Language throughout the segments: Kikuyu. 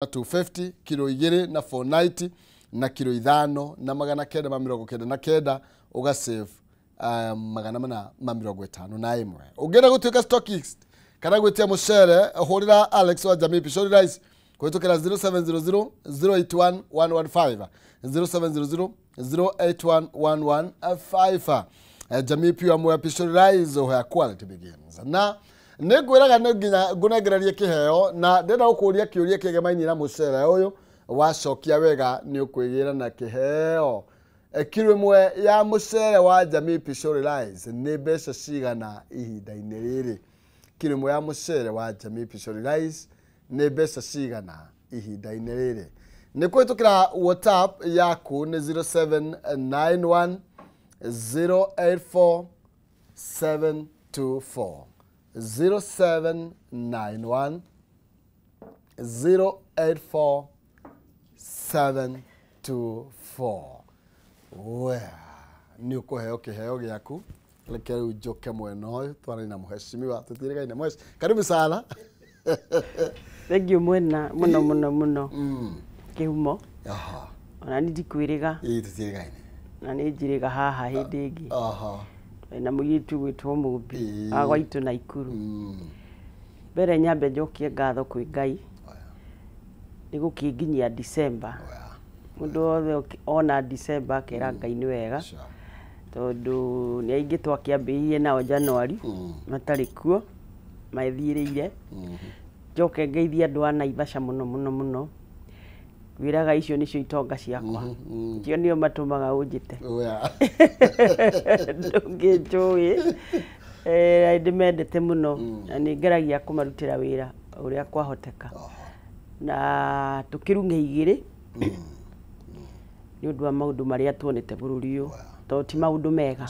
250, kiro 2 na 490 na kiro 5 na 999, uga save 451. Ũngĩenda gũtuĩka stockist kana gwĩtia mũcere, hũrĩra Alex wa Jamii Pishori Rice kũhĩtũkĩra 0700 081 115, 0700 081 115. Jamii Pure Mwea Pishori Rice, where quality begins. Na nĩ ngwĩraga nĩ nginya ngũnengererie kĩheo, na ndĩrenda gũkũria kĩũria kĩgemainie na mũcere ũyũ. Wacokia wega nĩ ũkwĩgĩra na kĩheo. Kiro 1 ya mũcere wa Jamii Pishori Rice nĩ mbeca cigana ihinda-inĩ rĩrĩ? Kiro 1 ya mũcere wa Jamii Pishori Rice nĩ mbeca cigana ihinda-inĩ rĩrĩ? Nĩ kũhĩtũkĩra WhatsApp yaku nĩ 0791 084 724, 0791 084 724. We nĩ ũkũheo kĩheo gĩaku. Reke rĩu njũke mwena ũyũ twarane na mũhecimiwa tũtirĩgaine. Mũheci, karibu sana. Thank you mwena mũno mũno mũno kĩhumo. Ona ni ndikwĩrĩga. Ĩĩ, tũtirĩgaine. Na nĩ njĩrĩga haha hĩndĩ ĩngĩ. Na mũirĩtu gwĩtwo Mũmbi wa gwaitũ Naikuru. Mbere nyambe njokie ngatho kwĩ Ngai nĩ gũkĩnginyia December. Mũndũ wothe ona December akera Ngai nĩ wega, tondũ nĩ aingĩ twakĩambĩrĩirie nao January matarĩ kuo, mathiĩrĩire. Njoke ngeithie andũ a Naivasha mũno mũno mũno. Ngwĩraga icio nĩcio itonga ciakwa, icio nĩo matũmaga ũnjĩte. Ndũngĩnjũĩ. Ndĩmendete mũno na nĩ ngeragia kũmarutĩra wĩra ũrĩa kwahoteka. Na tũkĩrung'e igĩrĩ nĩ ũndũ wa maũndũ marĩa tuonete bũrũri ũyũ, tondũ ti maũndũ mega.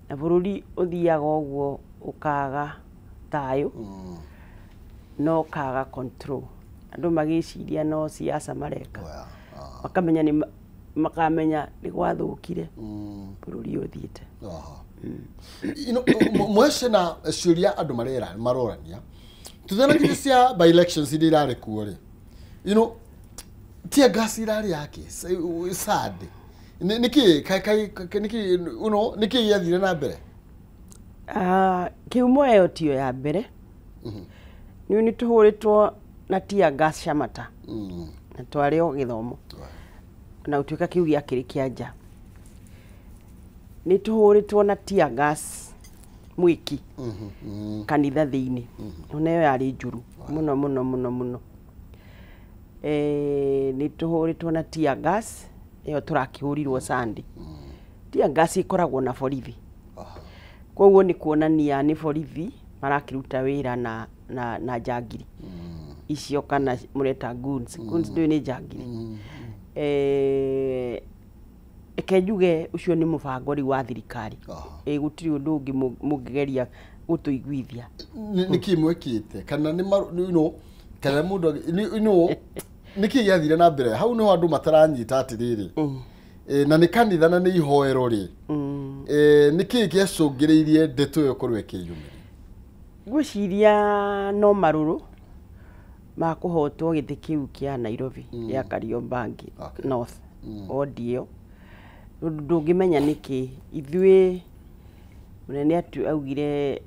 Na bũrũri ũthiaga ũguo ũkaga thayũ, no ũkaga control. Andũ magĩciria no siasa mareka, makamenya nĩ makamenya nĩ gwathũkire bũrũri ũthiĩte. Mwece na ciũria andũ marera marorania tuthanagire cia by elections iria irarĩ kuo rĩ, tear gas irarĩ yake sad nĩkĩ nĩkĩ nĩkĩ gĩathire na mbere? Kĩhumo ĩyo tiyo ya mbere. Nĩ nĩ tũhũrĩtwo na tear gas Shamata na twarĩ o gĩthomo, na gũtuĩka kĩu gĩakĩrĩ kĩa nja. Nĩ tũhũrĩtwo na tear gas mwĩki kanitha thĩinĩ, ona ĩyo yarĩ njũru mũno mũno mũno mũno. Nĩ tũhũrĩtwo na tear gas ĩyo tũrakĩhũrirwo Sunday. Tear gas ĩkoragwo na borithi, koguo nĩ kuonania nĩ borithi marakĩruta wĩra na njangiri icio, kana mũreta goons. Goons ndũĩ nĩ njangiri. Reke njuge ũcio nĩ mũbango rĩu wa thirikari. Gũtirĩ ũndũ ũngĩ mũngĩgeria gũtũiguithia. Nĩkĩ mwĩkĩte kana nĩ kana mũndũ nĩkĩ gĩathire na mbere hau? Nĩho andũ mataranyita atĩrĩrĩ, na nĩ kanitha na nĩ ihoero rĩ, nĩkĩ gĩacũngĩrĩirie ndeto ĩyo ĩkorwo ĩkĩyumĩria? Ngwĩciria no marũrũ ma kũhotwo gĩtĩ kĩu kĩa Nairobi gĩa Kariobangi North ward ĩyo. Ndũngĩmenya nĩkĩ ithuĩ mũnene atu augire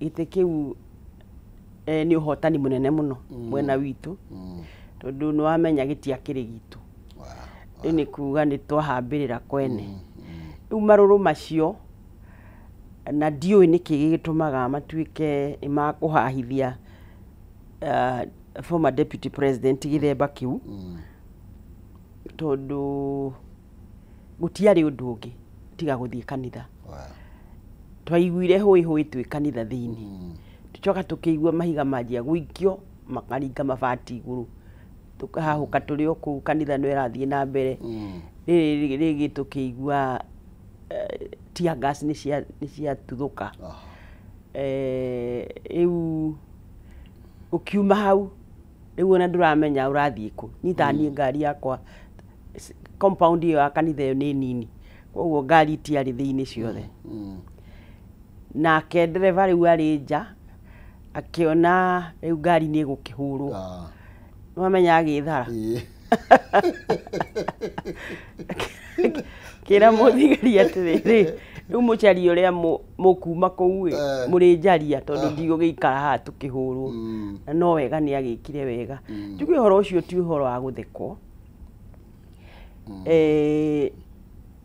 gĩtĩ kĩu nĩ ũhotani mũnene mũno mwena witũ, tondũ nĩ wamenya gĩtiakĩrĩ gitũ. Rĩu nĩ kuga nĩ twahambĩrĩra kwene. Rĩu marũrũ macio na ndiũĩ nĩkĩ gĩgĩtũmaga matuĩke nĩ makũhahithia former deputy president gĩthemba kĩu, tondũ gũtiarĩ ũndũ ũngĩ tiga gũthiĩ kanitha. Twaiguire hũĩ hũĩ twĩ kanitha thĩinĩ, tũcoka tũkĩigua mahiga manjia gũikio makaringa mabati igũrũ, tũkahahũka tũrĩ o kũu kanitha no ĩrathiĩ na mbere. Rĩrĩ rĩngĩ tũkĩigua tear gas nĩ ciatuthũka. Rĩu ũkiuma hau rĩu ona ndũramenya ũrathiĩ kũ. Niĩ ta niĩ ngari yakwa, compound ĩyo ya kanitha ĩyo nĩ nini, koguo ngari itiarĩ thĩinĩ ciothe. Nake ndereba rĩu arĩ nja akĩona rĩu ngari nĩ ĩgũkĩhũrwo. Nĩwamenya agĩthara. Kĩra mũthigari atĩrĩrĩ, rĩu mũcarie ũrĩa mũkuma kũu ĩ, mũrĩnjaria tondũ ndigũgĩikara haha tũkĩhũrwo. Na no wega nĩ agĩkire wega. Njuge ũhoro ũcio ti ũhoro wa gũthekwo.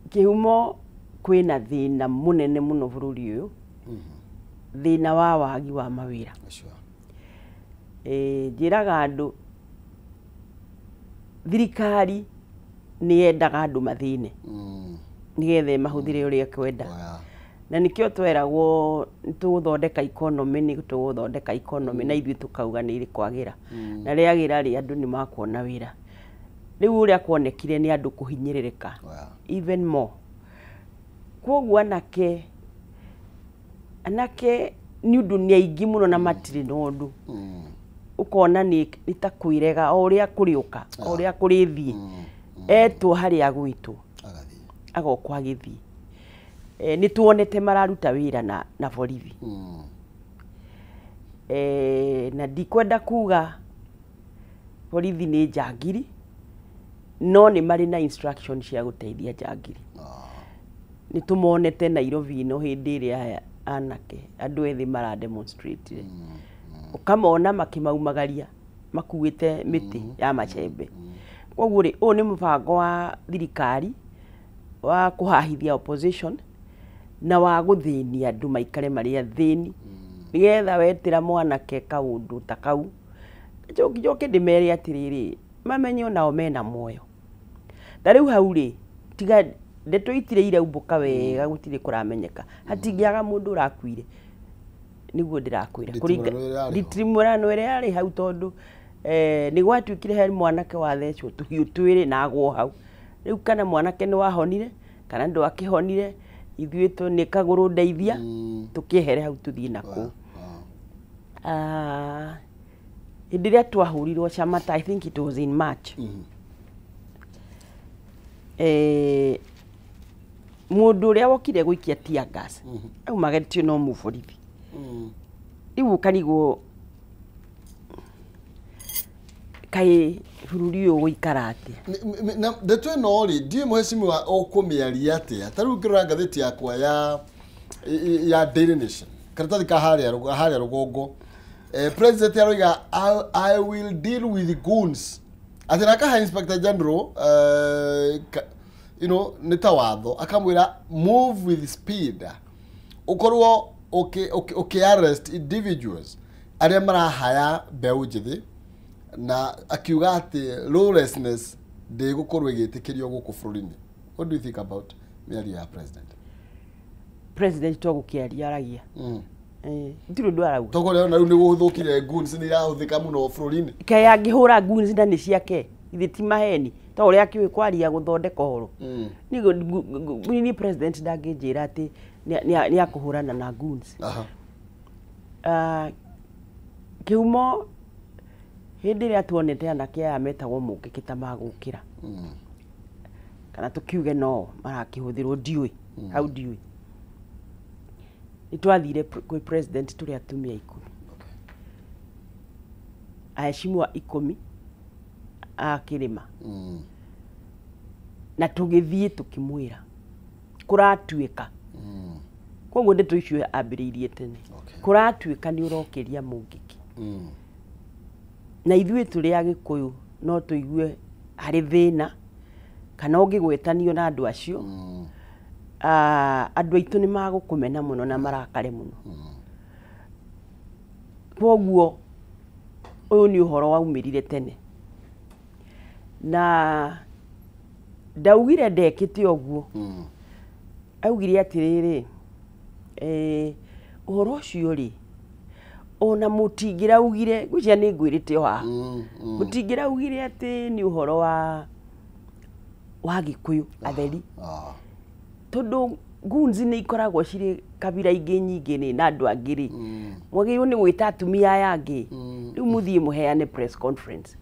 Kĩhumo kwĩna thĩna mũnene mũno bũrũri ũyũ, thĩna wa wagi wa mawĩra. Njĩraga andũ thirikari nĩ yendaga andũ mathĩne nĩgetha ĩmahũthĩre ũrĩa ĩkwenda. Na nĩkĩo tweragwo nĩtũgũthondeka economy, nĩtũgũthondeka economy, na ithuĩ tũkauga nĩ ĩrĩ kwagĩra. Na rĩagĩra rĩ, andũ nĩ makuona wĩra. Rĩu ũrĩa kuonekire nĩ andũ kũhinyĩrĩrĩka even more. Kwoguo anake nĩ ũndũ nĩ aingĩ mũno na matirĩ na ũndũ. Ũkona nĩ ta kwĩrega o ũrĩa kũrĩũka, o ũrĩa kũrĩthiĩ. Etwo harĩa agwĩtwo, agokwo agĩthiĩ. Nĩ tuonete mararuta wĩra na borithi. Na ndikwenda kuga borithi nĩ njangiri, no nĩ marĩ na instruction cia gũteithia njangiri. Nĩ tũmonete Nairobi ĩno hĩndĩ ĩrĩa anake andũ ethĩ mara demonstrate. Ũkamona makĩmaumagaria makuĩte mĩtĩ ya macembe. Kwoguo rĩ, ũyũ nĩ mũbango wa thirikari wa kũhahithia opposition na wa gũthĩnia andũ maikare marĩ athĩni, nĩgetha wetĩra mwanake kaũndũ ta kau. Njoke ndĩmere atĩrĩrĩ, mamenye onao mena muoyo. Ta rĩu hau rĩ, tiga ndeto itirĩ iraumbũka wega, gũtirĩ kũramenyeka, hatingĩaga mũndũ ũrakuire. Nĩguo ndĩrakwĩra nditimũrano ĩrĩa yarĩ hau, tondũ nĩ gwatuĩkire he mwanake wathecwo tũhiũ twĩrĩ na agwo hau. Rĩu kana mwanake nĩ wahonire kana ndwakĩhonire, ithuĩ nĩ kagũrũ ndeithia, tũkĩehere hau tũthiĩ na kũu. Hĩndĩ ĩrĩa twahũrirwo Shamata, I think it was in March. Mũndũ ũrĩa wokire gũikia tear gas aumagetio no mũborithi. Rĩu ũkarigwo kaĩ bũrũri ũyũ ũgũikara atĩa. Ndeto ĩno rĩ, ndiũĩ mũhecimiwa ũkũmĩaria atĩa. Ta rĩu ngĩrora ngathĩti yakwa ya Daily Nation, karatathi ka harĩa rũgongo, president aroiga I will deal with goons. Atĩ na akahe Inspector General you know, nĩ ta watho, akamwĩra move with speed, ũkorwo ũkĩ arrest individuals arĩa marahaya mbeũ njĩthĩ, na akiuga atĩ lawlessness ndĩgũkorwo ĩgĩtĩkĩrio gũkũ bũrũri-inĩ. What do you think about mĩario ya president? President to gũkĩaria aragia. Ndirĩ ũndũ arauga. Tokorwo rĩu nĩ gũthũkire, goons nĩ irahũthĩka mũno bũrũri-inĩ. Kaĩ angĩhũra goons na nĩ ciake, ithe ti maheni, ta ũrĩa akĩũĩ kwaria gũthondeka ũhoro. Niĩ president ndangĩnjĩra atĩ nĩ akũhũrana na goons. Kĩhumo hĩndĩ ĩrĩa tuonete anake aya metagwo mũngĩkĩ ta magũkĩra, kana tũkiuge no marakĩhũthĩrwo, ndiũĩ hau ndiũĩ. Nĩ twathire kwĩ president tũrĩ atumia 10, aheshimiwa 10 a kĩrĩma, na tũgĩthiĩ tũkĩmwĩra kũratuĩka. Kwoguo ndeto icio ambĩrĩirie tene. Kũratuĩka nĩ ũrokĩria mũngĩkĩ. Na ithuĩ tũrĩ Agĩkũyũ no tũigue harĩ thĩna kana ũngĩgwetanio na andũ acio, andũ aitũ nĩ magũkũmena mũno na marakare mũno. Kwoguo ũyũ nĩ ũhoro waumĩrire tene, na ndaugire ndekĩte ũguo. Augire atĩrĩrĩ, ũhoro ũcio rĩ, ona mũtingĩraugire, ngwĩciria nĩ ngwĩrĩte o haha, mũtingĩraugire atĩ nĩ ũhoro wa Gĩkũyũ atheri, tondũ goons nĩ ikoragwo cirĩ kabira ingĩ nyingĩ nĩ na andũ angĩ rĩ, mwagĩrĩirwo nĩ gwĩta atumia aya angĩ. Rĩu mũthiĩ mũheane press conference.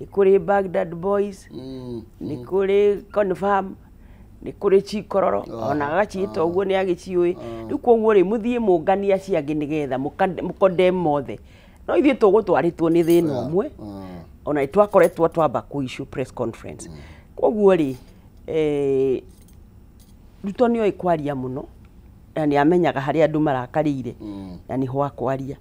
Nĩ kũrĩ Baghdad Boys, nĩ kũrĩ Confirm, nĩ kũrĩ Chikororo, ona agaciĩta ũguo nĩ agĩciũĩ. Rĩu kwoguo rĩ, mũthiĩ mũnganie acio angĩ nĩgetha mũkondem mothe. No ithuĩ tũgũtwarĩtwo nĩ thĩna ũmwe. Ona twakoretwo twamba kũ issue press conference. Koguo rĩ, Ruto nĩoĩ kwaria mũno na nĩ amenyaga harĩa andũ marakarĩire na nĩho akwaria.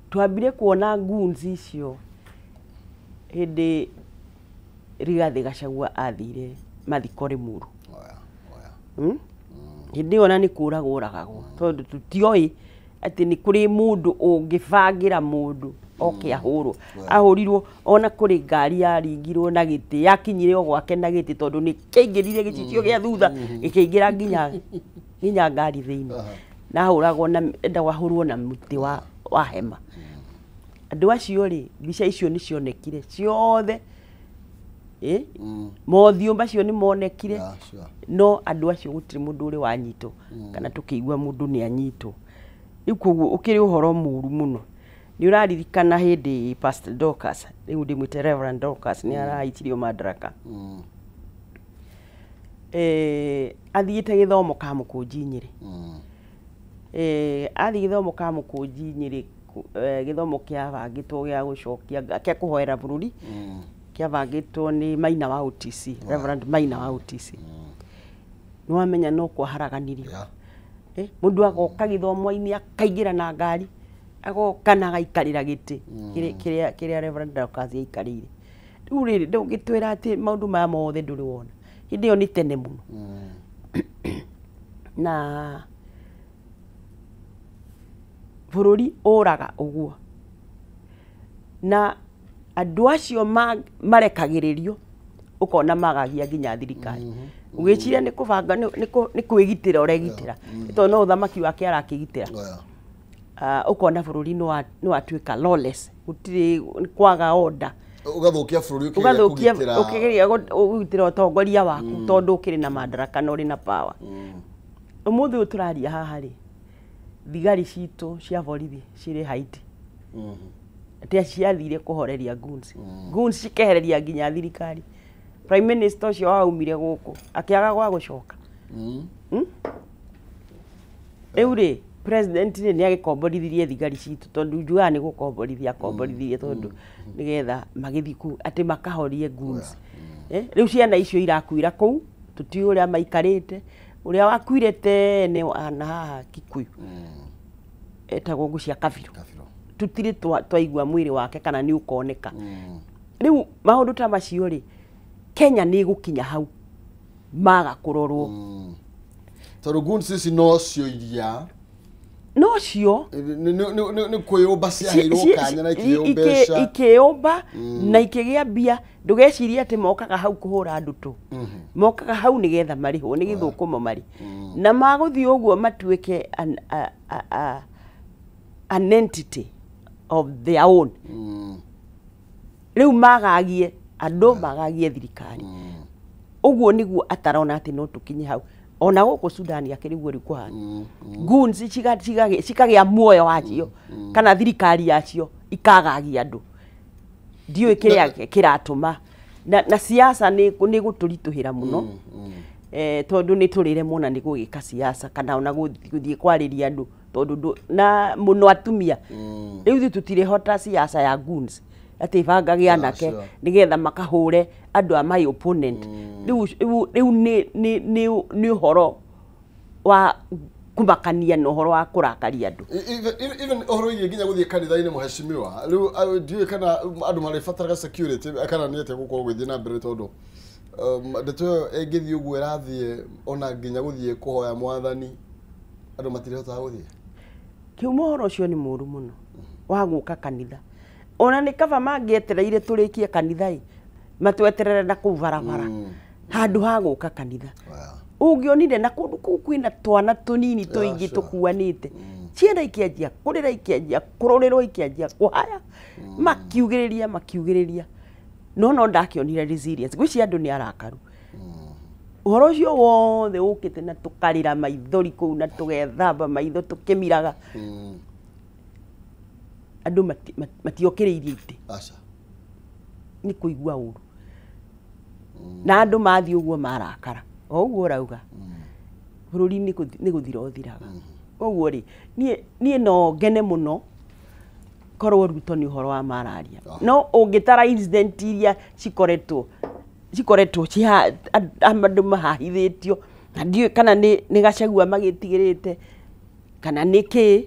Twambire kuona goons icio hĩndĩ Rigathĩ Gachagua athire mathiko Limuru. Hĩndĩ ĩyo na nĩ kũragwo oragagwo tondũ tũtioĩ atĩ nĩ kũrĩ mũndũ ũngĩbangĩra mũndũ oke ahũrwo. Ahũrirwo ona kũrĩ ngari yaringirwo na gĩtĩ, yakinyire o gwake na gĩtĩ tondũ nĩ kĩaingĩrire gĩcicio gĩa thutha gĩkĩingĩra nginya ngari thĩinĩ. Na ahũragwo na endagwo ahũrwo na mũtĩ wa hema. Andũ acio rĩ, mbica icio nĩ cionekire ciothe. Mothiũ macio nĩ monekire. No andũ acio gũtirĩ mũndũ ũrĩ wanyitwo kana tũkĩigua mũndũ nĩ anyitwo. Rĩu koguo ũkĩrĩ ũhoro mũru mũno. Nĩ ũraririkana hĩndĩ Pastor Dorcas, rĩu ndĩmwĩte Reverend Dorcas, nĩ araitirio madaraka. Athiĩte gĩthomo Kamũkũnji Nyĩrĩ. Athiĩ gĩthomo Kamũkũnji Nyĩrĩ, gĩthomo kĩabangĩtwo gĩa gũcokia kĩa kũhoera bũrũri, kĩabangĩtwo nĩ Maina wa OTC, Reverend Maina wa OTC. Nĩ wamenya no kwaharaganirio. Mũndũ agoka gĩthomo-inĩ akaingĩra na ngari, agoka na agaikarĩra gĩtĩ kĩrĩa Reverend Dorcas aikarĩire. Rĩu rĩrĩ ndũngĩtwĩra atĩ maũndũ maya mothe ndũrĩ wona. Hĩndĩ ĩyo nĩ tene mũno. Na bũrũri ũraga ũguo. Na andũ acio marekagĩrĩrio ũkona magagia nginya thirikari. Ũgĩciria nĩ kũbanga nĩ kwĩgitĩra ũregitĩra. Tondũ no ũthamaki wake arakĩgitĩra. Ũkona bũrũri nĩ watuĩka lawless, gũtirĩ kwaga order. Ũgathũkia bũrũri ũkĩgeria kũgitĩra ũtongoria waku tondũ ũkĩrĩ na madaraka na ũrĩ na power. Ũmũthĩ ũyũ tũraria haha rĩ, thigari citũ cia borithi cirĩ Haiti. Atĩ ciathire kũhoreria goons. Goons cikehereria nginya thirikari. Prime Minister ũcio waumire gũkũ akĩaga gwa gũcoka. Rĩu rĩ, president rĩ nĩ agĩkomborithirie thigari citũ tondũ njugaga nĩ gũkomborithia akomborithirie tondũ nĩgetha magĩthiĩ kũu atĩ makahorie goons. Rĩu ciana icio irakuira kũu, tũtiũĩ ũrĩa maikarĩte, ũrĩa wakuire tene na haha Kikuyu etagwo Ngũcia Kabirũ. Tũtirĩ twaigua mwĩrĩ wake kana nĩ ũkoneka. Rĩu maũndũ ta macio rĩ, Kenya nĩ ĩgũkinya hau maga kũrorwo. Tondũ goons ici no cio iria no cio nĩ kwĩyũmba ciaheirwo kanya na ikĩheo mbeca, ikĩyũmba na ikĩgĩa mbia. Ndũgecirie atĩ mokaga hau kũhũra andũ tu, mokaga hau nĩgetha marĩhwo nĩ gĩthũkũmo marĩ na magũthiĩ ũguo matuĩke an entity of their own. Rĩu magagie andũ, magagie thirikari. Ũguo nĩguo atarona atĩ no tũkinye hau. Ona gũkũ Sudan akĩrĩ guo rĩu kũhana. Goons cikagĩa muoyo wacio kana thirikari yacio ikagagia andũ. Ndiũĩ kĩrĩa kĩratũma na siasa nĩ gũtũritũhĩra mũno. Tondũ nĩ tũrĩremwo na nĩ gũgĩka siasa kana ona gũthiĩ kwarĩria andũ tondũ na mũno atumia. Rĩu ithuĩ tũtirĩhota siasa ya goons atĩ bangage anake nĩgetha makahũre andũ a my opponent. Rĩu nĩ ũhoro wa kũmakania na ũhoro wa kũrakaria andũ. Even ũhoro wĩgiĩ nginya gũthiĩ kanitha-inĩ mũhecimiwa, rĩu ndiũĩ kana andũ marĩbataraga security kana nĩ atĩa gũkorwo gũgĩthiĩ na mbere tondũ ndeto ĩyo ĩngĩthiĩ ũguo ĩrathiĩ ona nginya gũthiĩ kũhoya mwathani andũ matirĩhotaga gũthiĩ. Kiuma ũhoro ũcio nĩ mũru mũno wa gũka kanitha. Ona nĩ kaba mangĩetereire tũrĩkie kanitha ĩ matweterere na kũu barabara handũ ha gũka kanitha. Ũngĩonire na kũndũ kũu kwĩna twana tũnini tũingĩ tũkuanĩte, ciana ikĩanjia kũrĩra, ikĩanjia kũrũrĩrwo, ikĩanjia kũhaya, makiugĩrĩria makiugĩrĩria. No ndakĩonire resilience. Ngwĩciria andũ nĩ arakaru. Ũhoro ũcio wothe ũkĩte na tũkarĩra maithori kũu na tũgethamba maitho tũkĩmiraga. Andũ matiokĩrĩirie itĩ. Nĩ kũigua ũru. Na andũ mathiĩ ũguo marakara. O ũguo ũrauga. Bũrũri nĩ gũthira ũthiraga. Ũguo rĩ, niĩ no ngene mũno Korwo Ruto nĩ ũhoro wa mararia. No ũngĩtara incident iria cikoretwo andũ mahahithĩtio na ndiũĩ kana nĩ Gachagua magĩtigĩrĩte kana nĩ kĩ,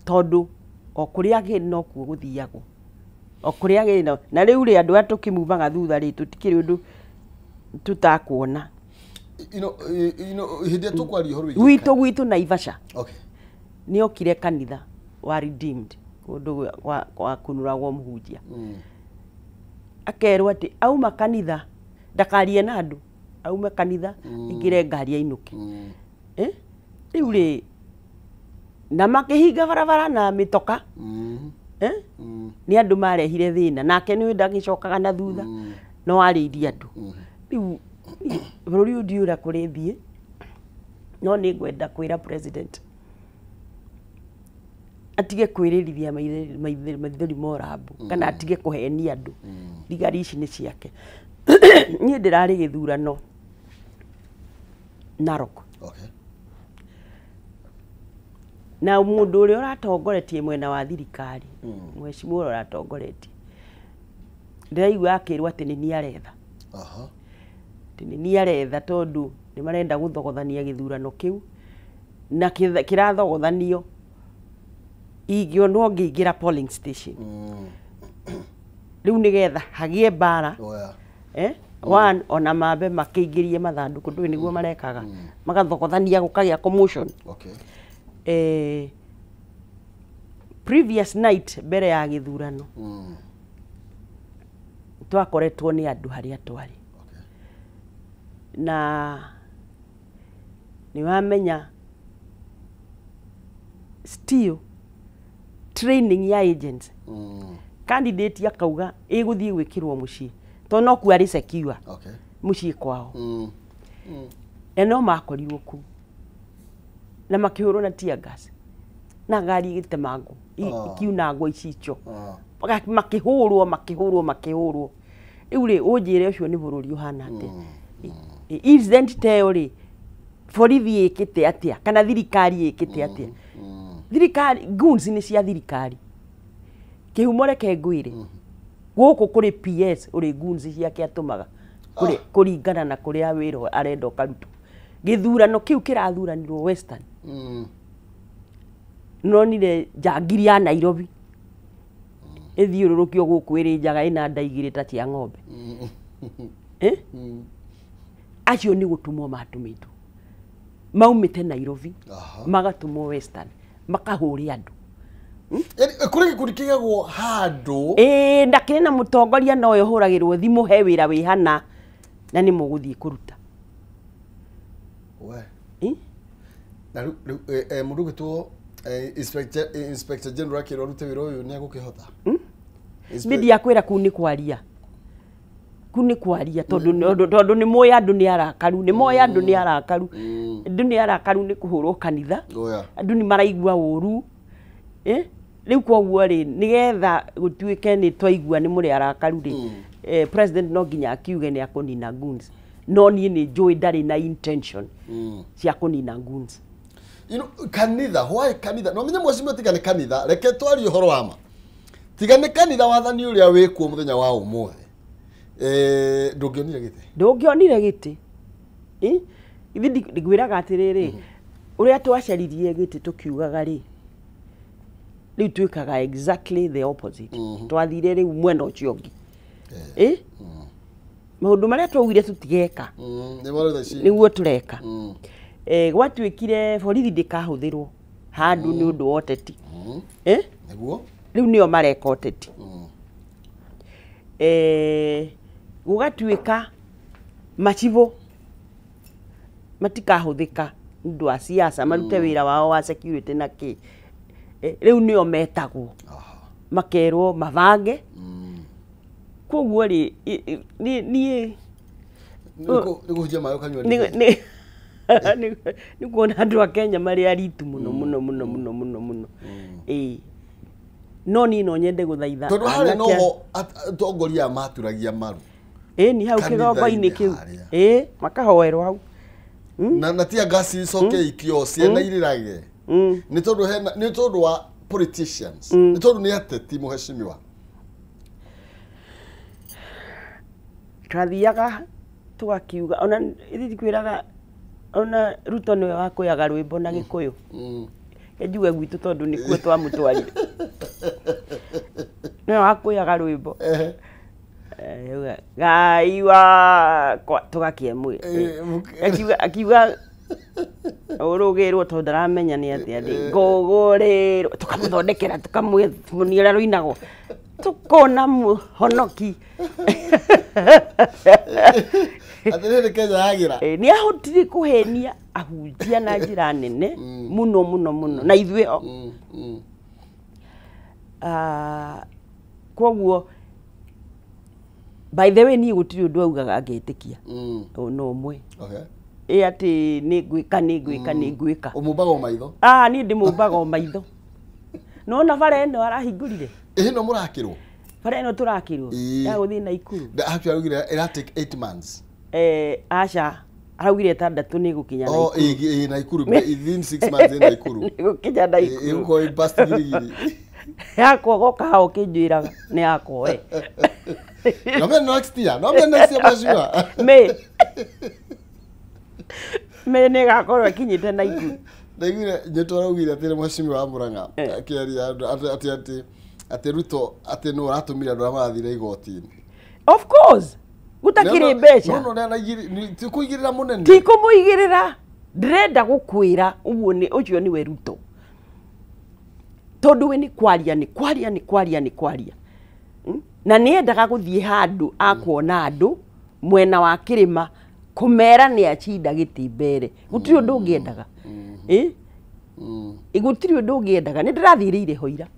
tondũ o kũrĩa kĩ nokuo gũthiagwo, o kũrĩa kĩ no. Na rĩu rĩ, andũ aya tũkĩmumaga thutha rĩ, tũtikĩrĩ ũndũ tũtakuona. Hĩndĩ ĩrĩa tũkwaria ũhoro wĩgiĩ gwitũ Naivasha. Okay. Nĩ okire kanitha wa Redeemed kũndũ kwa kunũragwo mũhunjia. Akerwo atĩ auma kanitha ndakarie na andũ, aume kanitha ingĩre ngari ainũke. Rĩu rĩ, na makĩhinga barabara na mĩtoka. Nĩ andũ marehire thĩna, nake nĩ ndagĩcokaga na thutha, no arĩirie andũ. Rĩu bũrũri ũyũ ndiũĩ ũrĩa kũrĩthiĩ, no nĩ ngwenda kwĩra president atige kwĩrĩrithia maithori morambu, kana atige kũhenia andũ. Thigari ici nĩ ciake. Niĩ ndĩrarĩ gĩthurano Narok. Okay. Na mũndũ ũrĩa ũratongoretie mwena wa thirikari, mheshimiwa ũrĩa ũratongoretie, ndĩraigua akĩrwo atĩ nĩ niĩ aretha. Atĩ nĩ niĩ aretha tondũ nĩ marenda gũthogothania gĩthurano kĩu, na kĩrathogothanio ingĩonwo ngĩingĩra polling station. Rĩu nĩgetha hagĩe mbara. One ona mambe makĩingĩrie mathandũkũ, ndũĩ nĩguo marekaga, magathogothania gũkagĩa commotion. Okay. Previous night mbere ya gĩthurano, twakoretwo nĩ andũ harĩa twarĩ. Okay. Na nĩ wamenya still training ya agents. Candidate akauga ĩgũthiĩ gwĩkĩrwo mũciĩ tondũ no kuo arĩ secure. Okay. Mũciĩ kwao. Na no makorirwo kũu na makĩhũrwo na tear gas na ngari ĩgĩtemangwo, ikiunangwo icicio. Makĩhũrwo makĩhũrwo makĩhũrwo. Rĩu rĩ, ũnjĩre ũcio nĩ bũrũri ũhana atĩa? Incident ta ĩyo rĩ, borithi ĩkĩte atĩa kana thirikari ĩkĩte atĩa? Thirikari, goons nĩ cia thirikari. Kĩhumo reke ngwĩre, gũkũ kũrĩ PS ũrĩ goons ciake atũmaga kũringana na kũrĩa wĩra arenda ũkarutwo. Gĩthurano kĩu kĩrathuranirwo Western. Nonire njangiri ya Nairobi ĩthiũrũrũkio gũkũ ĩrĩ njaga ĩna nda igĩrĩ ta cia ng'ombe. Acio nĩ gũtũmwo matũmĩtwo, maumĩte Nairobi magatũmwo Western makahũre andũ. Yaani kũrĩ gĩkundi kĩigagwo handũ. Ĩĩ, na kĩrĩ na mũtongoria no ũyũ ũhũragĩrwo thimũ, he wĩra wĩ hana na nĩ mũgũthiĩ kũruta. We. Na rĩu mũndũ ũgĩtwo Inspector General akĩrwo arute wĩra ũyũ nĩ egũkĩhota? Niĩ ndiakwĩra kũu nĩ kwaria. Kũu nĩ kwaria tondũ nĩ moĩ andũ nĩ arakaru, nĩ moĩ andũ nĩ arakaru. Andũ nĩ arakaru nĩ kũhũrwo kanitha. Andũ nĩ maraigua ũru. Rĩu koguo rĩ, nĩgetha gũtuĩke nĩ twaigua nĩ mũrĩ arakaru rĩ, president no nginya akiuge nĩ akũnina goons. No niĩ nĩ njũĩ ndarĩ na intention cia kũnina goons. You know, kanitha, why kanitha? No menye mheshimiwa tiga nĩ kanitha, reke twarie ũhoro wa ma. Tiga nĩ kanitha wathani ũrĩa wĩkuo mũthenya wa ũmũthĩ. Ndũngĩonire gĩtĩ? Ndũngĩonire gĩtĩ. Ithe ngwĩraga atĩrĩrĩ, ũrĩa twacaririe gĩtĩ tũkiugaga rĩ, rĩu twĩkaga exactly the opposite. Twathire rĩu mwena ũcio ũngĩ. Maũndũ marĩa twaugire tũtigeka, nĩguo tũreka. Gwatuĩkire borithi ndĩkahũthĩrwo handũ nĩ ũndũ wa ũteti. Nĩguo? Rĩu nĩo mareka ũteti. Gũgatuĩka macibũ matikahũthĩka nĩ ũndũ wa siasa, marute wĩra wao wa security na kĩ. Rĩu nĩo metagwo makerwo mabange. Koguo rĩ, niĩ nĩ kũhunjia maĩ ũkanyua nĩ kuona andũ a Kenya marĩ aritu mũno mũno mũno mũno mũno mũno. Ĩĩ. No niĩ no nyende gũthaitha tondũ harĩa noho atongoria maturagia maru. Ĩĩ, ni hau kĩgongo-inĩ kĩu. Ĩĩ, makahoerwo hau. Na tia ngasi icoke ikio ciana irirage. Nĩ tondũ hena, nĩ tondũ wa politicians nĩ tondũ nĩ ateti mũheshimiwa. Twathiaga tũgakiuga ona ithuĩ kwĩraga ona Ruto nĩwe wakũyaga rwĩmbo na Gĩkũyũ. Njuge gwitũ tondũ nĩkuo twamũtwarire. Nĩwe wakũyaga rwĩmbo. Ngai wakwa tũgakĩemwe. Akiuga ũrũgĩrwo tondũ ndaramenya nĩ atĩa ndĩ ngũgũrĩrwo tũkamũthondekera tũkamũnia ũrĩa rũinagwo tũkona mũhonoki. Atĩrĩrĩ Kenya yagĩra. Nĩ ahotire kũhenia ahunjia na njĩra nene mũno mũno mũno na ithuĩ ho. Koguo by the way niĩ gũtirĩ ũndũ augaga ngetĩkia. No ũmwe. Ĩ atĩ nĩ ngwĩka nĩ ngwĩka nĩ ngwĩka. Ũmũmbaga o maitho? Niĩ ndĩmũmbaga o maitho. Nĩwona bara ĩno arahingũrire? Ĩno mũrakĩrwo? Bara ĩno tũrakĩrwo ya gũthiĩ Naikuru. Actually araugire ĩra take 8 months. Aca araugire 6 nĩ gũkinya Naikuru. Oh, ĩ Naikuru within 6 months ĩ Naikuru. Nĩ gũkinya Naikuru. Ĩgũkorwo ĩ past Girigiri. Yakwa goka hao ũkĩnjĩraga nĩ yakwa we. No me next year, no me next year mheshimiwa. Me nĩ ĩgakorwo ĩkinyĩte Naikuru. Ndaiguire Nyeto araugire atĩ mheshimiwa wa Murang'a akĩaria atĩ atĩ atĩ Ruto atĩ nĩ ũratũmire andũ arĩa marathire igoti-inĩ. Of course. Gũtakĩrĩ mbeca. No no ti kũigĩrĩra mũnene. Ti kũmũigĩrĩra. Ndĩrenda gũkwĩra ũguo nĩ ũcio nĩwe Ruto. Tondũ we nĩ kwaria nĩ kwaria nĩ kwaria nĩ kwaria. Na nĩ endaga gũthiĩ handũ akuona andũ mwena wa kĩrĩma kũmera nĩ acinda gĩtĩ mbere. Gũtirĩ ũndũ ũngĩendaga. Gũtirĩ ũndũ ũngĩendaga. Nĩ ndĩrathiĩrĩire ho ira.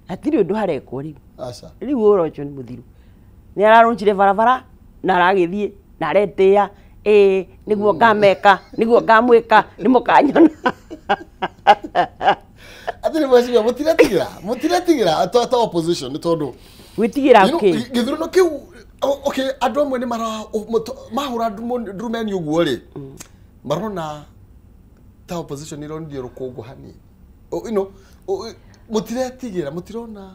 Hatirĩ ũndũ harekwo rĩu. Rĩu ũhoro ũcio nĩ mũthiru. Nĩ ararũnjire barabara na aragĩthiĩ na aretĩĩa nĩguo ngameka nĩguo ngamwĩka nĩ mũkanyona. Atĩrĩ mheshimiwa mũtiretigĩra mũtiretigĩra ta opposition nĩ tondũ gwĩtigĩra kĩ gĩthurano kĩu okay andũ amwe nĩ mahũra ndurumeni ũguo rĩ marona ta opposition ĩronire rũkũngũ hanini. You know mũtiretigĩra mũtirona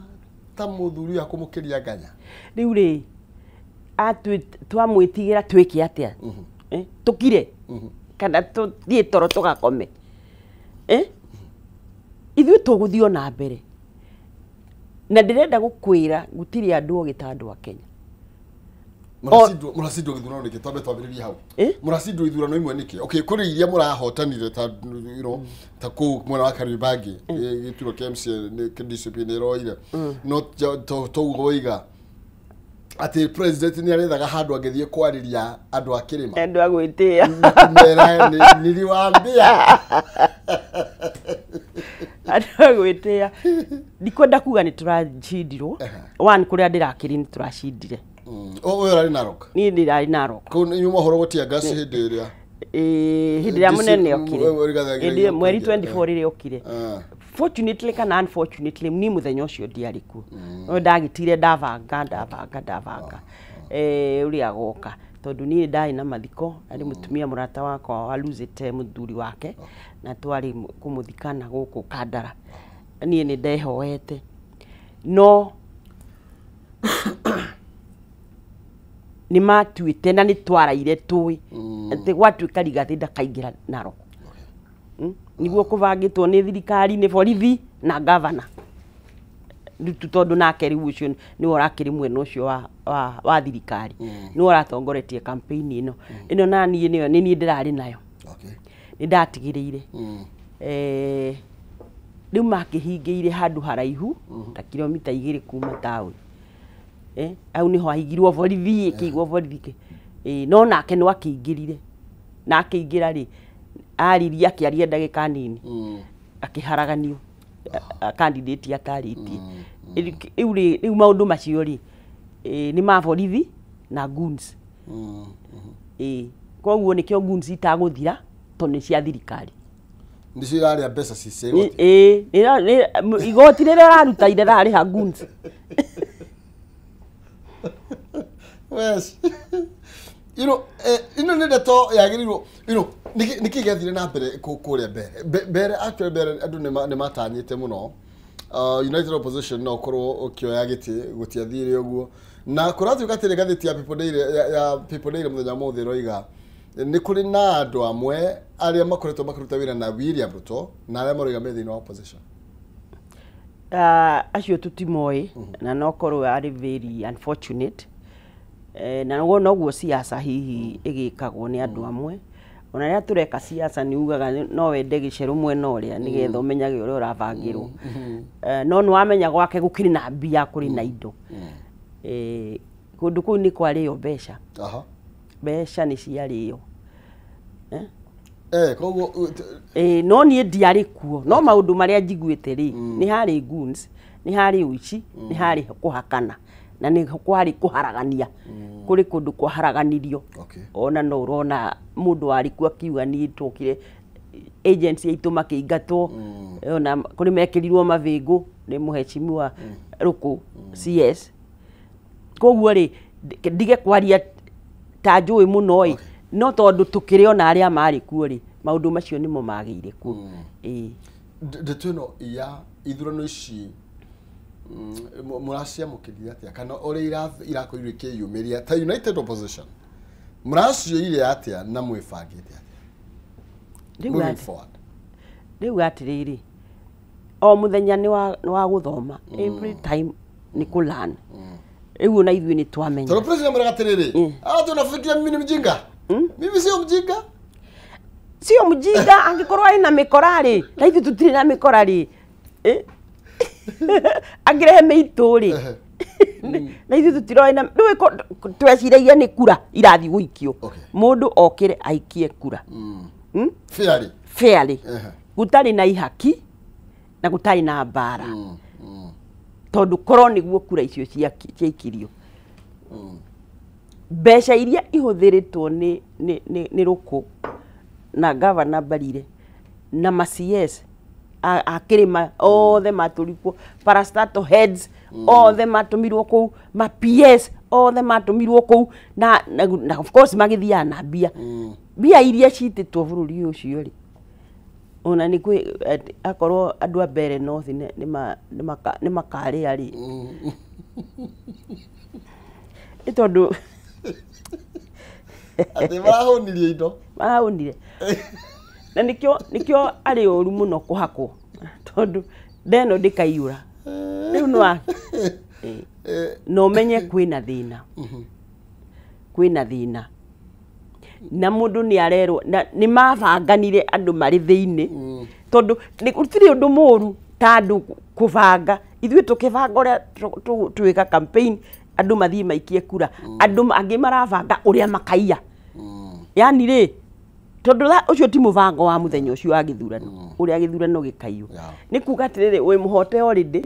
ta mũthuri wa kũmũkĩria nganya. Rĩu rĩ twamwĩtigĩra twĩke atĩa? Tũkire kana tũthiĩ toro tũgakome. Ithuĩ tũgũthiĩ o na mbere. Na ndĩrenda gũkwĩra gũtirĩ andũ ogĩ ta andũ a Kenya. Mũracindwo gĩthurano nĩkĩ? Twambe twambĩrĩrie hau. Mũracindwo ithurano imwe nĩkĩ? Okay, kũrĩ iria mũrahotanire ta you know ta kũu mwena wa Kariobangi gĩturwa kĩa MCA nĩ DCP nĩ ĩroire. No toguo woiga atĩ president nĩ arethaga handũ angĩthiĩ kwarĩria andũ a kĩrĩma. Andũ a gwĩtĩĩa. Kũmera niliwaambia. Andũ a gwĩtĩĩa. Ndikwenda kuga nĩ tũracindirwo. One kũrĩa ndĩrakĩrĩ nĩ tũracindire. Ũyũ ũrarĩ Narok? Niĩ ndĩrarĩ Narok. Kũu inyuĩ mwahũragwo tear gas hĩndĩ ĩrĩa? Hĩndĩ ĩrĩa mũnene okire. Hĩndĩ mweri 24 rĩrĩa okire. Fortunately kana unfortunately niĩ mũthenya ũcio ndiarĩ kuo. No ndagĩtire ndabanga ndabanga ndabanga. Ũrĩa agoka. Tondũ niĩ ndarĩ na mathiko, arĩ mũtumia mũrata wakwa waluzĩte mũthuri wake na twarĩ kũmũthikana gũkũ Kandara. Niĩ nĩ ndehoete. No nĩ matuĩte na nĩ twaraire tũĩ atĩ gwatuĩka Rigathĩ ndakaingĩra Narok. Nĩguo kũbangĩtwo nĩ thirikari nĩ borithi na gavana. Rĩu tondũ nake rĩu ũcio nĩwe ũrakĩrĩ mwena ũcio wa thirikari. Nĩwe ũratongoretie campaign ĩno. Ĩno na niĩ nĩyo nĩ niĩ ndĩrarĩ nayo. Nĩ ndatigĩrĩire. Rĩu makĩhingĩire handũ haraihu ta kilomita 2 kuma taũni. Hau nĩho haigirwo borithi ĩkĩigwo borithi. No nake no akĩingĩrire. Na akĩingĩra rĩ aririe akĩaria ndagĩka nini. Akĩharaganio candidate atarĩtie. Rĩu rĩ rĩu maũndũ macio rĩ nĩ ma borithi na goons. Koguo nĩkĩo goons itagũthira tondũ nĩ cia thirikari. Nĩcio irarĩa mbeca cia igoti. Igoti rĩrĩa ũraruta rĩrarĩha goons. Yes. You know, ino nĩ ndeto yagĩrĩirwo, you know, Niki gĩathire na mbere kũrĩa mbere mbere actually mbere andũ nĩ matanyĩte mũno United Opposition no korwo ũkĩoya gĩtĩ gũtiathire ũguo na kũratuĩka atĩrĩ ngathĩti ya People Daily ya People Daily mũthenya mũthĩ ĩroiga nĩ kũrĩ na andũ amwe arĩa makoretwo makĩruta wĩra na William Ruto na arĩa maroiga me thĩinĩ wa opposition. Acio tutimoĩ na no korwo arĩ very unfortunate na noguo siasa hihi ĩgĩkagwo nĩ andũ amwe. Ona rĩrĩa tũreka siasa nĩ ugaga no wende gĩcerũ mwena ũrĩa nĩgetha ũmenyage ũrĩa ũrabangĩrwo. No nĩ wamenya gwake gũkĩrĩ na mbia kũrĩ na indo. Kũndũ kũu nĩ kwarĩo mbeca. Mbeca nĩ ciarĩo. Koguo no niĩ ndiarĩ kuo no maũndũ marĩa njiguĩte rĩ nĩ harĩ goons, nĩ harĩ ũici, nĩ harĩ kũhakana na nĩ kwarĩ kũharagania. Kũrĩ kũndũ kwaharaganirio. Ona no ũrona mũndũ warĩ kuo akiuga niĩ twokire agency aitũ makĩingatwo ona kũrĩ mekĩrirwo mabĩngũ nĩ mũheshimiwa Rũkũ CS. Koguo rĩ ndige kwaria ta njũĩ mũno ĩ no tondũ tũkĩrĩ ona arĩa marĩ kuo rĩ maũndũ macio nĩmo magĩire kuo. Ndeto ĩno ya ithurano ici mũraciamũkĩrire atĩa kana ũrĩa irakorirwo ikĩyumĩria ta United Opposition mũracioire atĩa na mwĩbangĩte atĩa moving forward? Rĩu atĩrĩrĩ o mũthenya nĩ wa gũthoma every time nĩ kũ learn. Rĩu ona ithuĩ nĩ twamenya. Tondũ president amwĩraga atĩrĩrĩ tunafikiria mimi ni mjinga. Mimi sio mjinga. Sio mjinga angĩkorwo arĩ na mĩkora rĩ na ithuĩ tũtirĩ na mĩkora rĩ angĩrehe mĩitũ rĩ na ithuĩ tũtiroĩ na rĩu tweciragia nĩ kura irathiĩ gũikio. Mũndũ okĩre aikie kura. Fairly. Fairly. Gũtarĩ na ihaki na gũtarĩ na mbara. Tondũ korwo nĩguo kura icio ciaikirio. Mbeca iria ihũthĩrĩtwo nĩ Rũkũ na gavana Mbarire na ma CS a kĩrĩma othe matũrikwo parastatal heads othe matũmirwo kũu ma PS othe matũmirwo kũu na of course magĩthiaga na mbia. Mbia iria citĩtwo bũrũri ũcio rĩ ona nĩ kwĩ akorwo andũ a Mbeere North nĩ makarĩa rĩ nĩ tondũ atĩ marahũnirie indo marahũnire na nĩkĩo arĩ ũru mũno kũhakwo tondũ ndeno ndĩkaiyũra rĩu no no menye kwĩna thĩna. Kwĩna thĩna na mũndũ nĩ arerwo na nĩ mabanganire andũ marĩ thĩinĩ tondũ gũtirĩ ũndũ mũru ta andũ kũbanga. Ithuĩ tũkĩbanga ũrĩa twĩka campaign andũ mathiĩ maikie kura andũ angĩ marabanga ũrĩa makaiya. Yani rĩ tondũ ũcio ti mũbango wa mũthenya ũcio wa gĩthurano ũrĩa gĩthurano gĩkaiywo. Nĩ kuga atĩrĩrĩ wĩ mũhote already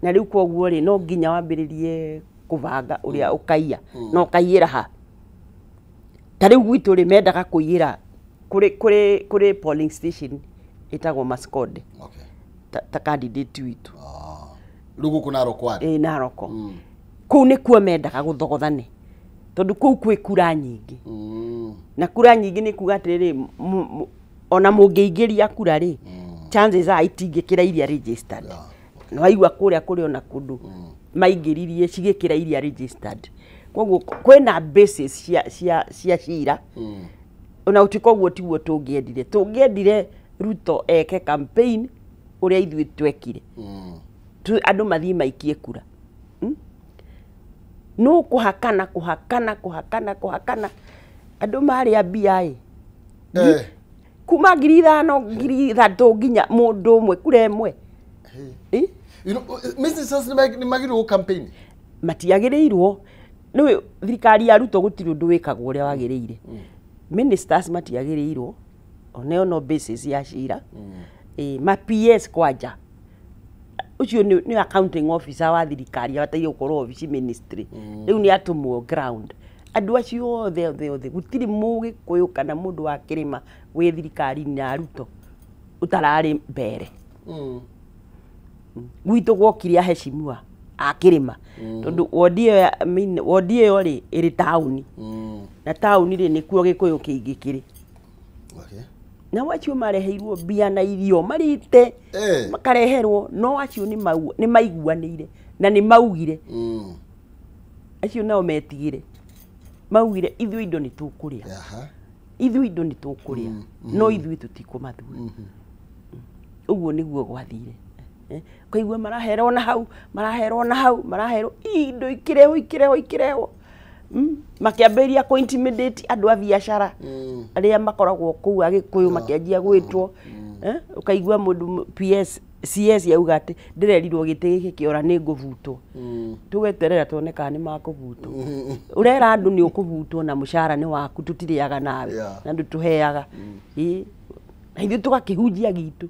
na rĩu koguo rĩ no nginya wambĩrĩrie kũbanga ũrĩa ũkaiya na ũkaiyĩra ha. Ta rĩu gwitũ rĩ mendaga kũiyĩra kũrĩ polling station ĩtagwo Mascode. Ta candidate witũ. Rĩu gũkũ Narok warĩ? Ĩĩ Narok. Kũu nĩkuo mendaga gũthogothane tondũ kũu kwĩ kura nyingĩ. Na kura nyingĩ nĩ kuga atĩrĩrĩ ona mũngĩingĩria kura rĩ chances are itingĩkĩra iria registered. Nĩ waigua kũrĩa kũrĩ ona kũndũ maingĩririe cigĩkĩra iria registered. Koguo kwĩna basis cia cira. Ona ũtuĩka ũguo tiguo tũngĩendire. Tũngĩendire Ruto eke campaign ũrĩa ithuĩ twekire. Andũ mathiĩ maikie kura. No kũhakana kũhakana kũhakana kũhakana andũ marĩa mbia ĩ kuma 5,000 3,000 nginya mũndũ ũmwe kura ĩmwe. You know, ministers nĩ magĩrĩirwo campaign? Matiagĩrĩirwo. Nĩũĩ thirikari ya Ruto gũtirĩ ũndũ wĩkagwo ũrĩa wagĩrĩire. Ministers matiagĩrĩirwo oneo no basis ya cira. Ma PS kwanja ucio ni accounting officer wa thirikari abataire gukorwo obici ministry. Riu ni atumwo ground andu acio othe othe othe gutiri mugikuyu kana mundu wa kirima wi thirikari-inĩ ya Ruto utarari mbere. Gwitũ gwokire aheshimiwa a kirima tondu wodi ĩyo wodi ĩyo rĩ ĩrĩ taũni na taũni rĩ nĩkuo gĩkũyũ kĩingĩ kĩrĩ. Okay. Nao acio mareheirwo mbia na irio marite makareherwo, no acio nĩ maiguanĩire na nĩ maugire. Acio nao metigire, maugire ithuĩ indo nĩ tũkũrĩa, ithuĩ indo nĩ tũkũrĩa, no ithuĩ tũtikũmathura. Ũguo nĩguo gwathire. Ũkaigua maraherwo na hau, maraherwo na hau, maraherwo indo ikĩrehwo ikĩrehwo ikĩrehwo. Makĩambĩrĩria kũ intimidate andũ a biacara arĩa makoragwo kũu Agĩkũyũ, makĩanjia gwĩtwo. Ũkaigua mũndũ PS CS yauga atĩ ndĩrerirwo gĩtĩ gĩkĩ kĩora nĩ ngũbutwo. Tũgeterera tuone kana nĩ makũbutwo. Ũrera andũ nĩ ũkũbutwo na mũcara nĩ waku, tũtirĩaga nawe na ndũtũheaga. Na ithuĩ tũgakĩhunjia gitũ,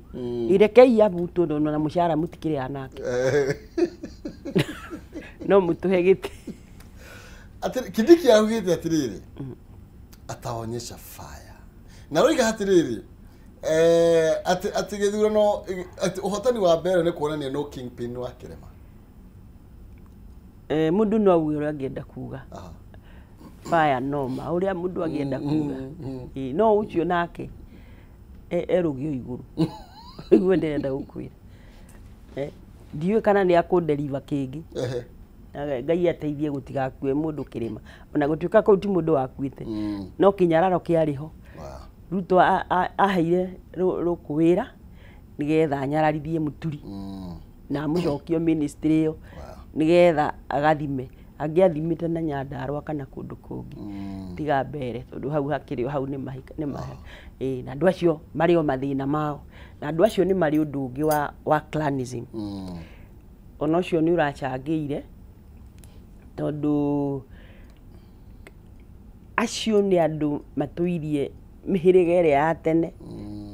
irekei abutwo na mũcara mũtikĩrĩaga nake, no mũtũhe gĩtĩ. Kindiki augĩte atĩrĩrĩ, ataonyesha fire. Na roiga atĩrĩrĩ, atĩ gĩthurano, atĩ ũhotani wa mbere nĩ kuonania no kingpin wa kĩrĩma. Mũndũ no auge ũrĩa angĩenda kuga. Fire noma ũrĩa mũndũ angĩenda kuga. No ũcio nake erũgio igũrũ. Ũguo ndĩrenda gũkwĩra. Ndiũĩ kana nĩ akũnderiva kĩngĩ. Ngai ateithie gũtigakue mũndũ kĩrĩma, ona gũtuĩka kũu ti mũndũ wakuĩte, no kĩnyararo kĩarĩ ho. Ruto aheire Rũkũ wĩra nĩgetha anyararithie Mũturi na amũcokio ministry ĩyo nĩgetha agathime. Angĩathimĩte na Nyandarũa kana kũndũ kũngĩ tiga mbere, tondũ hau hakĩrĩ o hau nĩ mahika nĩ mahe. Na andũ acio marĩ o mathĩna mao, na andũ acio nĩ marĩ ũndũ ũngĩ wa clanism. Ona ũcio nĩ ũracangĩire, tondũ acio nĩ andũ matũirie mĩhĩrĩga ĩrĩa ya tene,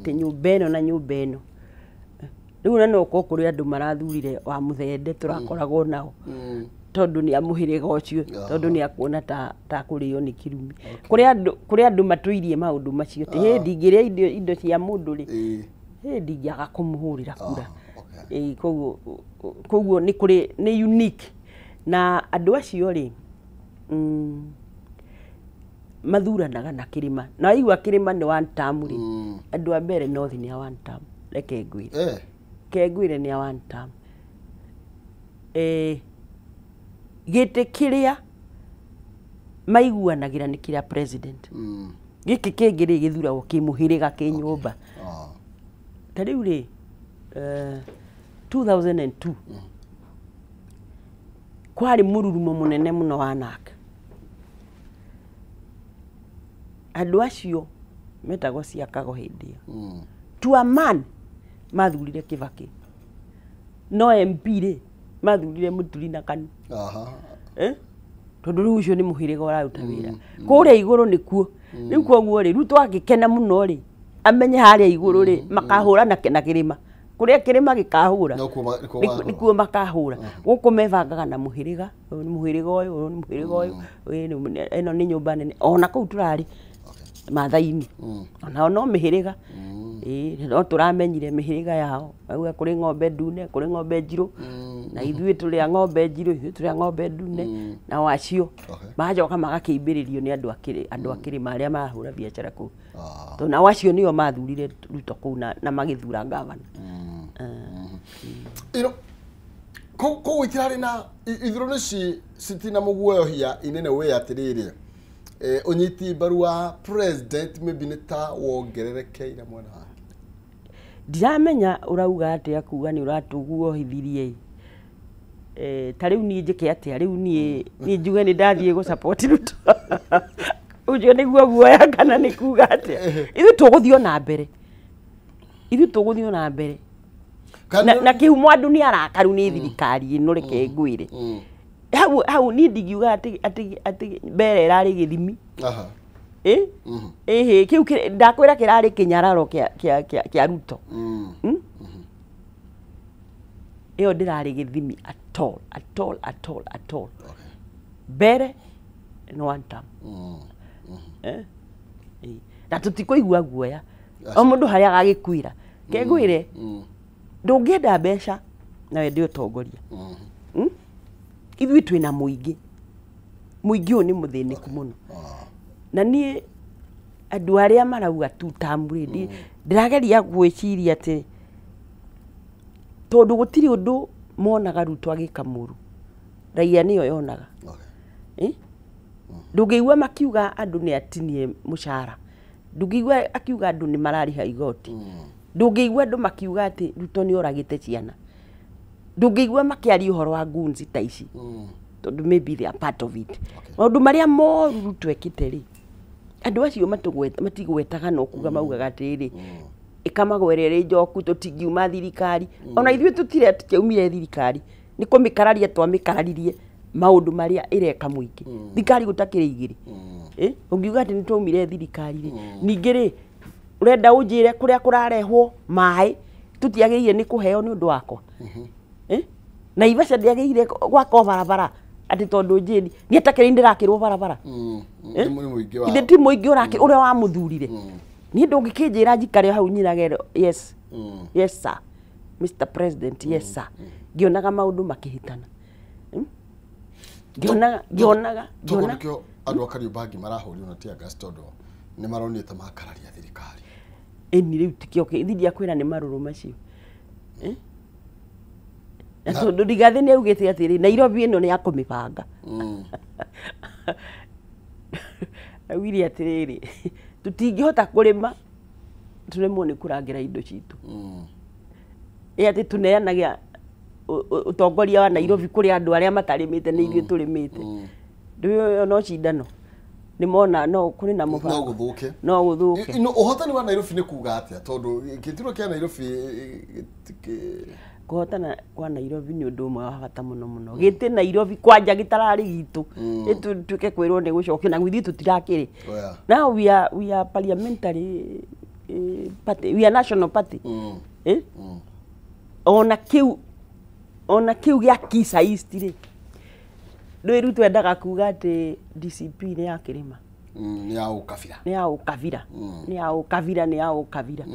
ti nyũmba ĩno na nyũmba ĩno. Rĩu na no ũkorwo kũrĩ andũ marathurire wa Mũthende tũrakoragwo nao, tondũ nĩ a mũhĩrĩga ũcio, tondũ nĩ akuona ta kũrĩo nĩ kĩrumi. Kũrĩ andũ matũirie maũndũ macio, ti hĩndĩ ingĩrĩa indo cia mũndũ rĩ, hĩndĩ ingĩaga kũmũhũrĩra kura. Koguo nĩ kũrĩ, nĩ unique. Na andũ acio rĩ, mathuranaga na kĩrĩma. Na waigua kĩrĩma nĩ one term rĩ, andũ a mbere North nĩ a one term. Reke ngwĩre. Reke ngwĩre nĩ a one term. Gĩtĩ kĩrĩa maiguanagĩra nĩ kĩrĩa president. Gĩkĩ kĩngĩ rĩ gĩthuragwo kĩmũhĩrĩga kĩ nyũmba. Ta rĩu rĩ, 2002 kwarĩ mũrurumo mũnene mũno wa NARC. Andũ acio metagwo ciakago hĩndĩ ĩyo. To a man mathurire Kibaki. No MP rĩ mathurire Mũturi na Kanu. Tondũ rĩu ũcio nĩ mũhĩrĩga ũraruta wĩra. Kũrĩa igũrũ nĩkuo. Rĩu koguo rĩ, Ruto angĩkena mũno rĩ, amenye harĩa igũrũ rĩ, makahũra na kĩrĩma. Kũrĩa kĩrĩma gĩkahũra, nĩkuo makahũra. Gũkũ mebangaga na mũhĩrĩga, ũyũ nĩ mũhĩrĩga ũyũ, ũyũ nĩ mũhĩrĩga ũyũ, ĩno nĩ nyũmba nene. Ona kũu tũrarĩ Maathai-inĩ, onao no mĩhĩrĩga. No tũramenyire mĩhĩrĩga yao. Auga kũrĩ ng'ombe ndune, kũrĩ ng'ombe njirũ, na ithuĩ tũrĩ a ng'ombe njirũ, ithuĩ tũrĩ a ng'ombe ndune. Nao acio magacoka magakĩimbĩrĩrio nĩ andũ a kĩrĩma arĩa marahũra biacara kũu. Tondũ nao acio nĩo mathurire Ruto kũu na magĩthura gavana. Koguo itirarĩ na ithurano ici citina mũguoyohia inene wĩ atĩrĩrĩ, ũnyiti mbaru wa president maybe nĩ ta wongererekeire mwena wake. Ndiramenya ũrauga atĩa kuga nĩ ũratũguohithirie. Ta rĩu niĩ njĩke atĩa? Rĩu niĩ njuge nĩ ndathiĩ gũ support Ruto. Ũcio nĩguo guoya kana nĩ kuga atĩa? Ithuĩ tũgũthiĩ ona mbere. Ithuĩ tũgũthiĩ ona mbere. Na kĩhumo andũ nĩ arakaru nĩ thirikari ĩno, reke ngwĩre. Hau niĩ ndingiuga atĩ mbere ĩrarĩ gĩthimi. Kĩu ndakwĩra kĩrarĩ kĩnyararo kĩa Ruto. Ĩyo ndĩrarĩ gĩthimi at all, at all, at all, at all. Mbere nĩ one term. Na tũtikũigua guoya. O mũndũ harĩa agagĩkuĩra. Kengwĩre, ndũngĩenda mbeca na wende ũtongoria. Ithuĩ twĩna mũingĩ. Mũingĩ ũyũ nĩ mũthĩnĩku mũno. Na niĩ Andũ arĩa marauga tu term rĩ, ndĩrageria gwĩciria atĩ tondũ gũtirĩ ũndũ monaga Ruto agĩka mũru, raia nĩyo yonaga. Ndũngĩigua makiuga andũ nĩ atinie mũcara, ndũngĩigua akiuga andũ nĩ mararĩha igoti, ndũngĩigua andũ makiuga atĩ Ruto nĩ oragĩte ciana, ndũngĩigua makĩaria ũhoro wa goons ta ici, tondũ maybe they are part of it. Maũndũ marĩa moru Ruto ekĩte rĩ, andũ acio matigwetaga no kuga maugaga atĩrĩrĩ, ĩkamagwerere njoku tũtingiuma thirikari. Ona ithuĩ tũtirĩ tũtiaumire thirikari, nĩ kũmĩkararia twamĩkararirie maũndũ marĩa ĩreka mũingĩ. Thirikari gũtakĩrĩ igĩrĩ. Ũngiuga atĩ nĩ twaumire thirikari rĩ, ningĩ rĩ ũrenda ũnjĩre kũrĩa kũrarehwo maĩ tũtiagĩrĩire nĩ kũheo nĩ ũndũ wakwa. Naivasha ndĩagĩrĩire gwakwo barabara atĩ tondũ njĩni niĩ takĩrĩ ndĩrakĩrwo barabara. Ithe ti mũingĩ ũrĩa wamũthurire. Niĩ ndũngĩkĩnjĩra njikare hau nyinage yes. Yes sir. Mr. President, yes sir. Ngĩonaga maũndũ makĩhĩtana. Ngĩonaga nĩkĩo andũ a Kariobangi marahũrirwo na tear gas tondũ nĩ maronire ta makararia thirikari. Ĩni rĩu tikĩo ithiria kwĩra nĩ marũrũ macio. Na tondũ Rigathĩ nĩ augĩte atĩrĩ Nairobi ĩno nĩ ya kũmĩbanga. Augire atĩrĩrĩ tũtingĩhota kũrĩma tũremwo nĩ kũrangĩra indo citũ. Ĩ atĩ tũneanagia ũtongoria wa Nairobi kũrĩ andũ arĩa matarĩmĩte nĩ ithuĩ tũrĩmĩte. Ndũĩ no cindano nĩ mona no kũrĩ na mũbango no gũthũke. No gũthũke. No ũhotani wa Nairobi nĩ kuga atĩa tondũ gĩturwa kĩa Nairobi kũhotana kwa Nairobi nĩ ũndũ ũmwe wa bata mũno mũno. Gĩtĩ Nairobi kwanja gĩtararĩ gitũ ĩtuĩke kwĩrwo nĩ gũcokio na ithuĩ tũtirakĩrĩ. Now we are parliamentary party, we are national party. Ona kĩu gĩa Kisa East rĩ, ndũĩ Ruto endaga kuga atĩ DCP nĩ ya kĩrĩma. Nĩ ya ũkabira. Nĩ ya ũkabira. Nĩ ya ũkabira, nĩ ya ũkabira.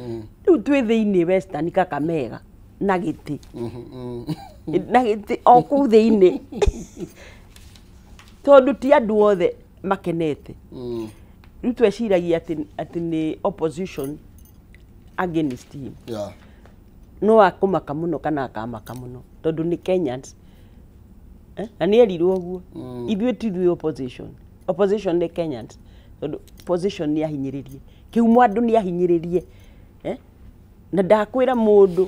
Rĩu twĩ thĩinĩ Western Kakamega na gĩtĩ. Na gĩtĩ o kũu thĩinĩ. Tondũ ti andũ othe makenete. Rĩu tweciragia atĩ nĩ opposition against him. No akũmaka mũno kana akamaka mũno tondũ nĩ Kenyans. Na nĩ erirwo ũguo. Ithuĩ ti ithuĩ opposition. Opposition nĩ Kenyans. Tondũ opposition nĩ ahinyĩrĩrie. Kĩhumo andũ nĩ ahinyĩrĩrie. Na ndakwĩra mũndũ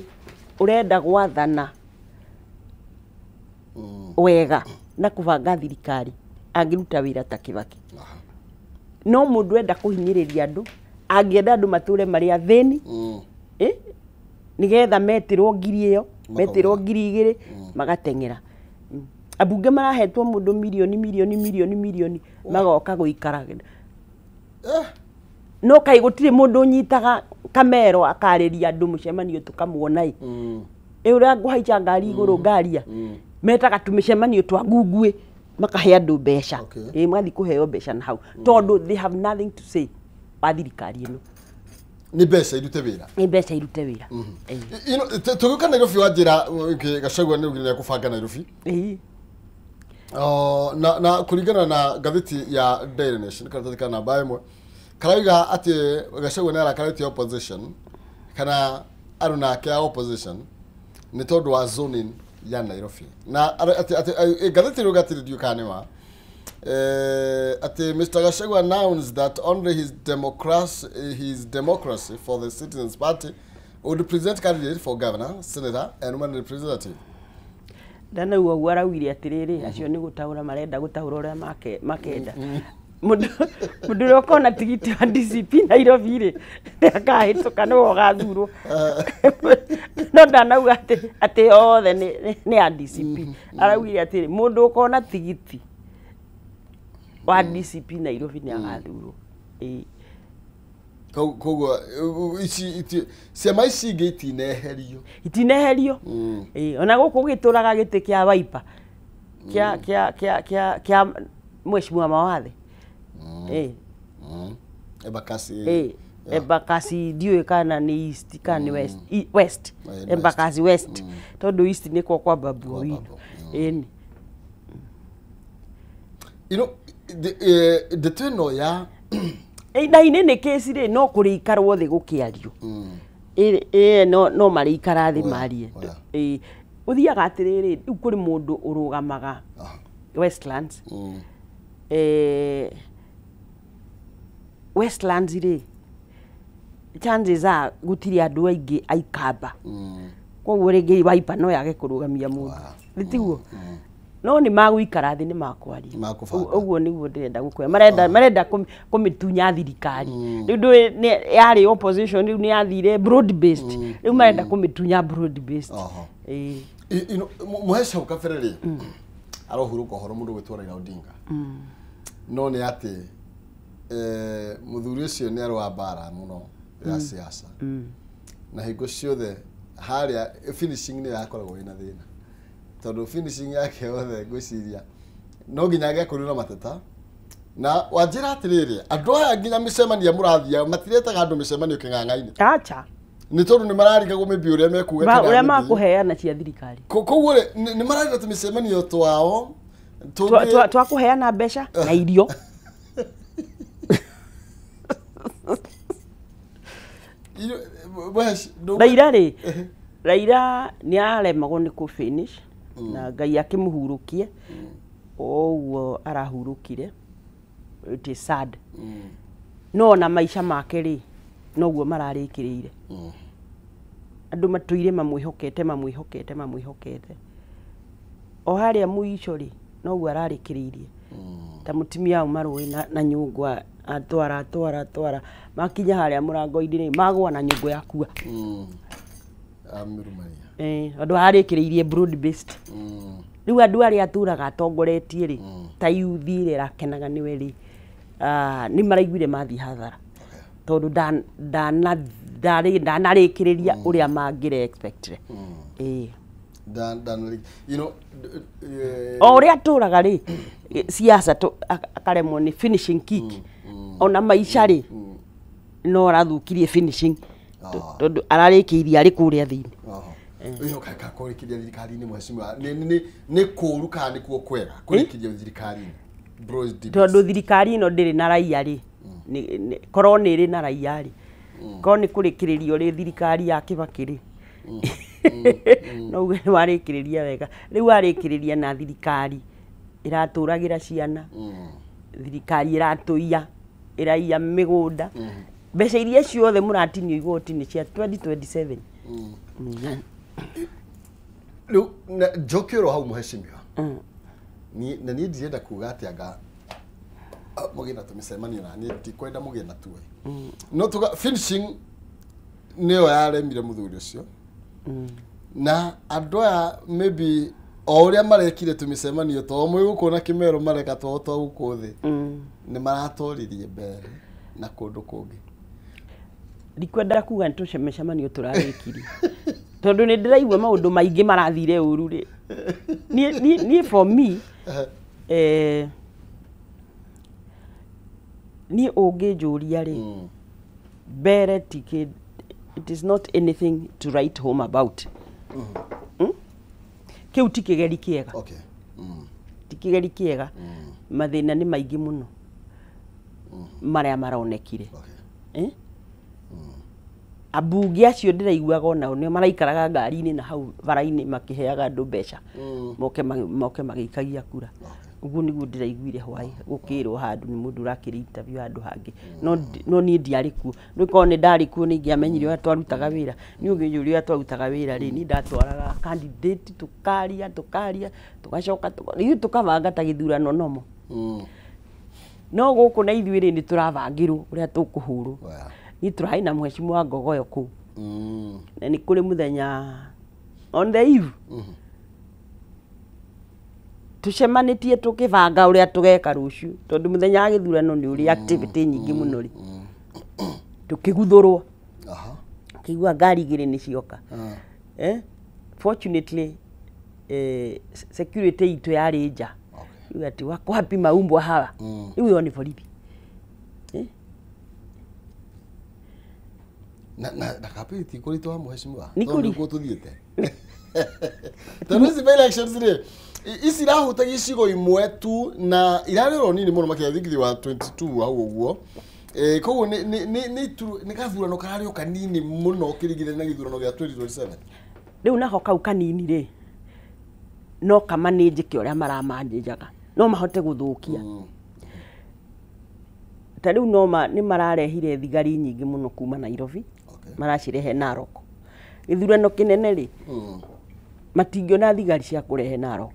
ũrenda gwathana wega na kũbanga thirikari angĩruta wĩra ta Kibaki. No mũndũ enda kũhinyĩrĩria andũ, angĩenda andũ matũre marĩ athĩni, nĩgetha metirwo ngiri ĩyo, metirwo ngiri igĩrĩ, magateng'era. Ambunge marahetwo mũndũ mirioni mirioni mirioni mirioni magoka gũikara. No kaĩ gũtirĩ mũndũ ũnyitaga kamero akarĩria andũ mũcemanio tũkamuona ĩ. Ĩ ũrĩa ngũhaica ngari igũrũ ngaria. Metaga tũmĩcemanio twa ngunguĩ makahe andũ mbeca. Ĩ magathiĩ kũheo mbeca na hau. Tondũ they have nothing to say wa thirikari ĩno. Nĩ mbeca irute wĩra. Nĩ mbeca irute wĩra. Tũgĩũka Nairobi wa njĩra Gachagua nĩ augire nĩ ekũbanga Nairobi. Na kũringana na ngathĩti ya Daily Nation karatathi ka namba ĩmwe karauga atĩ Gachagua nĩ arakarĩtie opposition kana aruna ake a opposition nĩ tondũ wa zoning ya Nairobi. Na atĩ ngathĩti ĩrauga atĩ ndiũĩ kana nĩ ma atĩ Mr. Gachagua announced that only his democracy for the Citizens Party would present candidate for governor, senator and woman representative. Ndanauga ũguo araugire atĩrĩrĩ acio nĩ gũtaũra marenda gũtaũra ũrĩa makenda. Mũndũ ũrĩa ũkona tigiti wa DCP Nairobi rĩ ndakahĩtũka nĩwe ũgathurwo. No ndanauga atĩ othe nĩ a DCP. Araugire atĩrĩ mũndũ ũkona tigiti wa DCP Nairobi nĩ agathurwo. Koguo ici ciama ici ingĩ itineherio. Itineherio. Ona gũkũ gĩtũraga gĩtĩ kĩa Wiper kĩa Mheshimiwa Mawathe. Embakasi. Embakasi ndiũĩ kana nĩ East kana nĩ West. West. Embakasi West. Tondũ East nĩkuo kwa Babu Owino. Ĩni. You know, ndeto ĩno ya Na inĩ nĩ kĩci rĩ no kũrĩikarwo thĩ gũkĩario. No marĩikara thĩ marie. Ũthiaga atĩrĩrĩ, rĩu kũrĩ mũndũ ũrũgamaga Westlands. Westlands rĩ, chances are gũtirĩ andũ aingĩ aikamba. Koguo rĩngĩ Wiper no yage kũrũgamia mũndũ. Nĩ tiguo? No nĩ magũikara thĩ, nĩ makwaria. Ũguo nĩguo ndĩrenda gũkwĩra. Marenda kũmĩtunya thirikari. Rĩu ndũĩ yarĩ opposition, rĩu nĩ yathire broad based. Rĩu marenda kũmĩtunya broad based. Mũheci hau kabere rĩ arohurũka ũhoro mũndũ gwĩtwo Raila Odinga. No nĩ atĩ mũthuri ũcio nĩ arũa mbara mũno ya siasa. Na hingo ciothe harĩa finishing nĩyo yakoragwo ĩna thĩna. Tondũ finishing yake yothe ngwĩciria no nginya angĩakorirwo na mateta. Na wanjĩra atĩrĩrĩ, andũ aya nginya mĩcemanio mũrathiaga matiretaga andũ mĩcemanio kĩng'ang'a-inĩ. Acha. Nĩ tondũ nĩ mararigagwo maybe ũrĩa mekuga kana ũrĩa makũheana cia thirikari. Koguo rĩ nĩ mararigwo tũmĩcemanio twao twa kũheana mbeca na irio. Raila rĩ, Raila nĩ aremagwo nĩ kũ finish na Ngai akĩmũhurũkie o ũguo arahurũkire. It is sad. No ona maica make rĩ noguo mararĩkĩrĩire. Andũ matũire mamwĩhokete mamwĩhokete mamwĩhokete. O harĩa mũico rĩ noguo ararĩkĩrĩirie. Ta mũtumia auma rũĩ na nyũngũ atwara atwara atwara makinya harĩa mũrango-inĩ rĩ magũa na nyũngũ yakua. Amĩrumania. Andũ ararĩkĩrĩirie broad based. Rĩu andũ arĩa atũraga atongoretie rĩ ta youth ĩrĩa ĩrakenaga nĩwe rĩ nĩ maraiguire mathiĩ hathara. Tondũ ndanarĩkĩrĩria ũrĩa mangĩre expected. O ũrĩa atũraga rĩ siasa akaremwo nĩ finishing kick. Ona maica rĩ no arathũkirie finishing tondũ ararĩkĩirie arĩ kũrĩa thĩinĩ. Kũrĩkĩria thirikari-inĩ mheshimiwa nĩ kũũru kana nĩkuo kwega kũrĩkĩria thirikari-inĩ? Tondũ thirikari ĩno ndĩrĩ na raia rĩ, korwo nĩ ĩrĩ na raia rĩ, korwo nĩ kũrĩkĩrĩrio rĩ thirikari ya Kibaki rĩ no uge nĩ warĩkĩrĩria wega. Rĩu warĩkĩrĩria na thirikari ĩratũragĩra ciana, thirikari ĩratũiya, ĩraiya mĩgũnda. Mbeca iria ciothe mũratinio igoti nĩ cia 2027. Rĩu njoke oro hau mheshimiwa, na niĩ ndirenda kuga atĩ anga mũgĩe na tũmĩcemanio na niĩ ndikwenda mũgĩe na tuo. No tuga finishing nĩyo yaremire mũthuri ũcio. Na andũ aya maybe o ũrĩa marekire tũmĩcemanio to mwĩ gũkũ na kĩmero mareka twao twa gũkũ thĩ nĩ maratoririe mbere na kũndũ kũngĩ. Ndikwenda kuga nĩ tũmĩcemanio tũrarĩkirie tondũ nĩ ndĩraigua maũndũ maingĩ marathire ũru rĩ. Niĩ for me niĩ ũngĩnjũria rĩ mbere ti it is not anything to write home about. Kĩu ti kĩgeri kĩega. Ti kĩgeri kĩega. Mathĩna nĩ maingĩ mũno marĩa maronekire. Ambunge acio ndĩraiguaga onao nĩo maraikaraga ngari-inĩ na hau bara-inĩ makĩheaga andũ mbeca moke magĩikagia kura. Ũguo nĩguo ndĩraiguire hwaĩ gũkĩrwo handũ nĩ mũndũ ũrakĩrĩ interview handũ hangĩ. No niĩ ndiarĩ kuo. Rĩu korwo nĩ ndarĩ kuo nĩ ingĩamenyire ũrĩa twarutaga wĩra. Niĩ ũngĩnjũria ũrĩa twarutaga wĩra rĩ, niĩ ndatwaraga candidate tũkaria tũkaria tũgacoka ithuĩ tũkabanga ta gĩthurano nomo. No gũkũ na ithuĩ rĩ nĩ tũrabangĩrwo ũrĩa tũkũhũrwo. Niĩ tũrarĩ na mheshimiwa Ngogoyo kũu. Na nĩ kũrĩ mũthenya on the eve tũcemanĩtie tũkĩbanga ũrĩa tũgeka rũciũ tondũ mũthenya wa gĩthurano nĩ ũrĩ activity nyingĩ mũno rĩ. Tũkĩguthũrwo. Kĩigua ngari igĩrĩ nĩ cioka. Fortunately security itũ yarĩ nja. Rĩu atĩ wako wapi maumbwa hawa. Rĩu ĩyo nĩ borithi. Na kapiri ti kũritũ wa mheshimiwa tondũ nĩkuo tũthiĩte. Tondũ ici by elections rĩ ici irahutagia icigo imwe tu na irarĩ oro nini mũno makĩria thikiri wa 22 hau ũguo. Koguo nĩ gathurano kararĩ o kanini mũno ũkĩringithania na gĩthurano gĩa 2027. Rĩu nako kau kanini rĩ, no kamanĩnjĩke ũrĩa maramanĩnjaga, no mahote gũthũkia. Ta rĩu no nĩ mararehire thigari nyingĩ mũno kuma Nairobi. Maracirehe Narok. Gĩthurano kĩnene rĩ, matingĩona thigari cia kũrehe Narok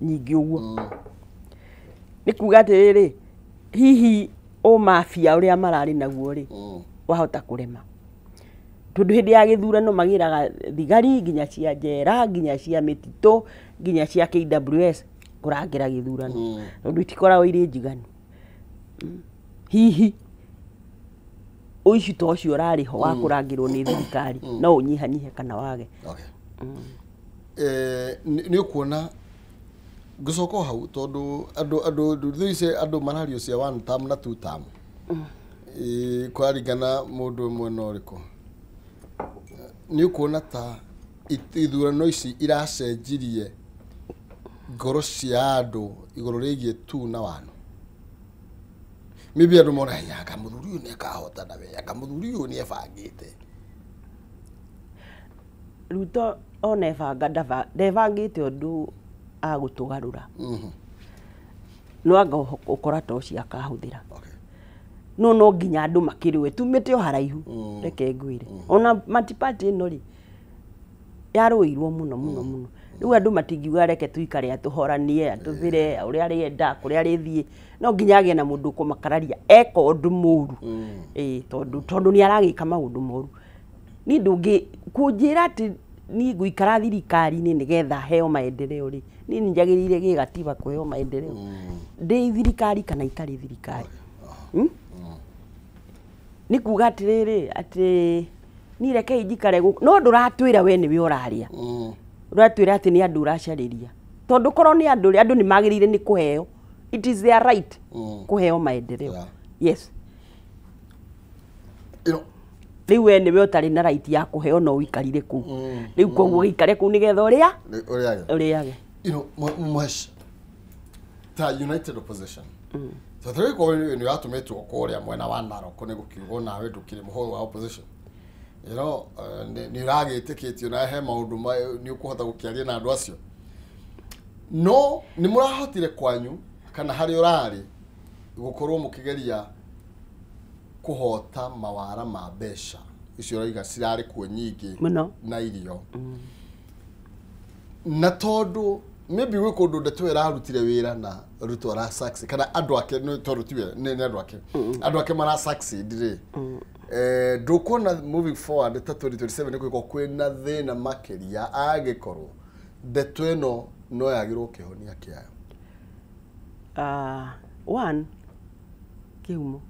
nyingĩ ũguo. Nĩ kuga atĩrĩrĩ, hihi ũmafia ũrĩa mararĩ naguo rĩ, wahota kũrema. Tondũ hĩndĩ ya gĩthurano magĩraga thigari nginya cia njera, nginya cia mĩtitũ, nginya cia KWS kũrangĩra gĩthurano. Tondũ itikoragwo irĩ njiganu. Hihi ũici ta ũcio ũrarĩ ho wa kũrangĩrwo nĩ thirikari no ũnyihanyihe kana wage. Nĩ ũkuona ngũcoka o hau tondũ andũ thũ ici andũ marario cia one term na two term. Kũraringana mũndũ mwena ũrĩkũ. Nĩ ũkuona ta ithurano ici iracenjirie ngoro cia andũ igũrũ rĩgiĩ two na one. Maybe andũ mona anga mũthuri ũyũ nĩakahotana we, anga mũthuri ũyũ nĩebangĩte. Ruto ona ebanga ndebangĩte ũndũ agũtũgarũra. No anga ũkora ta ũcio akahũthĩra. No no nginya andũ makĩrũe tumĩte o haraihu. Reke ngwĩre. Ona multi-party ĩno rĩ, yarũĩirwo mũno mũno mũno. Rĩu andũ matingiuga reke tuikare atũhoranie, atũthĩre ũrĩa arĩenda, kũrĩa arĩthiĩ. No nginya agĩe na mũndũ ũkũmakararia eka ũndũ mũru. Tondũ nĩ aragĩka maũndũ moru. Niĩ ndũngĩ kũnjĩra atĩ niĩ ngũikara thirikari-inĩ nĩgetha heo maendeleo rĩ, niĩ nĩ njagĩrĩire gĩgatiba kũheo maendeleo. Ndĩ thirikari kana itarĩ thirikari. Nĩ kuga atĩrĩrĩ, atĩ niĩ rekei njikare gũkũ. No ndũratwĩra we nĩwe ũrarĩa. Ũratwĩra atĩ nĩ andũ ũracarĩria. Tondũ korwo nĩ andũ rĩ, andũ nĩ magĩrĩire nĩ kũheo. It is their right kũheo maendeleo. Yes. Rĩu we nĩwe ũtarĩ na right ya kũheo no ũikarire kũu. Rĩu koguo ũikare kũu nĩgetha ũrĩa? Ũrĩage. Ũrĩage. You know, Mhesh, ta United Opposition. So tũrĩ korwo nĩ ũratũmĩtwo kũrĩa mwena wa Narok nĩ gũkiugwo nawe ndũkĩrĩ mũhoro wa opposition. You know, nĩ ũragĩtĩkĩtio na he maũndũ nĩ ũkũhota gũkĩaria na andũ acio. No nĩ mũrahotire kwanyu kana harĩa ũrarĩ gũkorwo mũkĩgeria kũhota mawara ma mbeca icio ũrauga cirarĩ kuo nyingĩ mũno na irio. Na tondũ maybe gwĩ kũndũ ndeto ĩrarutire wĩra na Ruto ara succeed kana andũ ake nĩ tondũ tiwe nĩ andũ ake. Andũ ake mara succeed rĩ. Ndũkuona moving forward ta 2027 nĩ gũgĩkorwo kwĩna thĩna makĩria angĩkorwo ndeto ĩno no yagĩrwo kĩhonia kĩayo. One, kĩhumo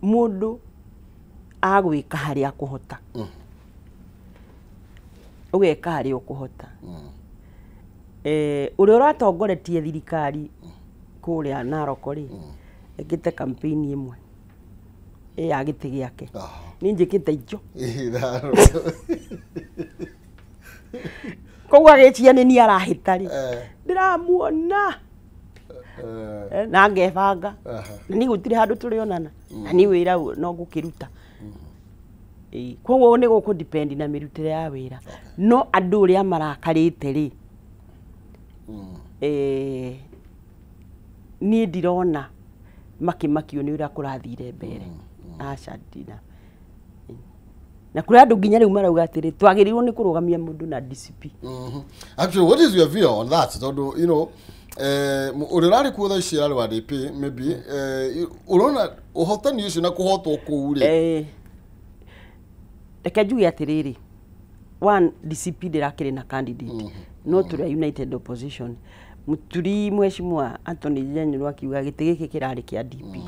mũndũ agwĩka harĩa akũhota. Ũgeka harĩa ũkũhota. Ũrĩa ũratongoretie thirikari kũrĩa Narok rĩ, ekĩte campaign ĩmwe ya gĩtĩ gĩake. Niĩ njĩkĩte icio. Koguo agĩcia nĩ niĩ arahĩta rĩ, ndĩramuona. Na ngebanga. Na niĩ gũtirĩ handũ tũrĩonana. Na niĩ wĩra no ngũkĩruta. Koguo nĩ gũkũ depend na mĩrutĩre ya wĩra. No andũ ũrĩa marakarĩte rĩ, niĩ ndirona makĩmakio nĩ ũrĩa kũrathire mbere. Aca ndina. Na kũrĩ andũ nginya rĩu marauga atĩrĩ, twagĩrĩirwo nĩ kũrũgamia mũndũ na DCP. Actually, what is your view on that? Tondũ, you know, ũrĩa ũrarĩ kuo thaa ici arĩ wa DP, maybe, ũrona ũhotani ũcio na kũhotwo kũu rĩ? Reke njuge atĩrĩrĩ, one, DCP ndĩrakĩrĩ na candidate. No tũrĩ a United Opposition. Mũturi Mheshimiwa Anthony General akiuga gĩtĩ gĩkĩ kĩrarĩ kĩa DP.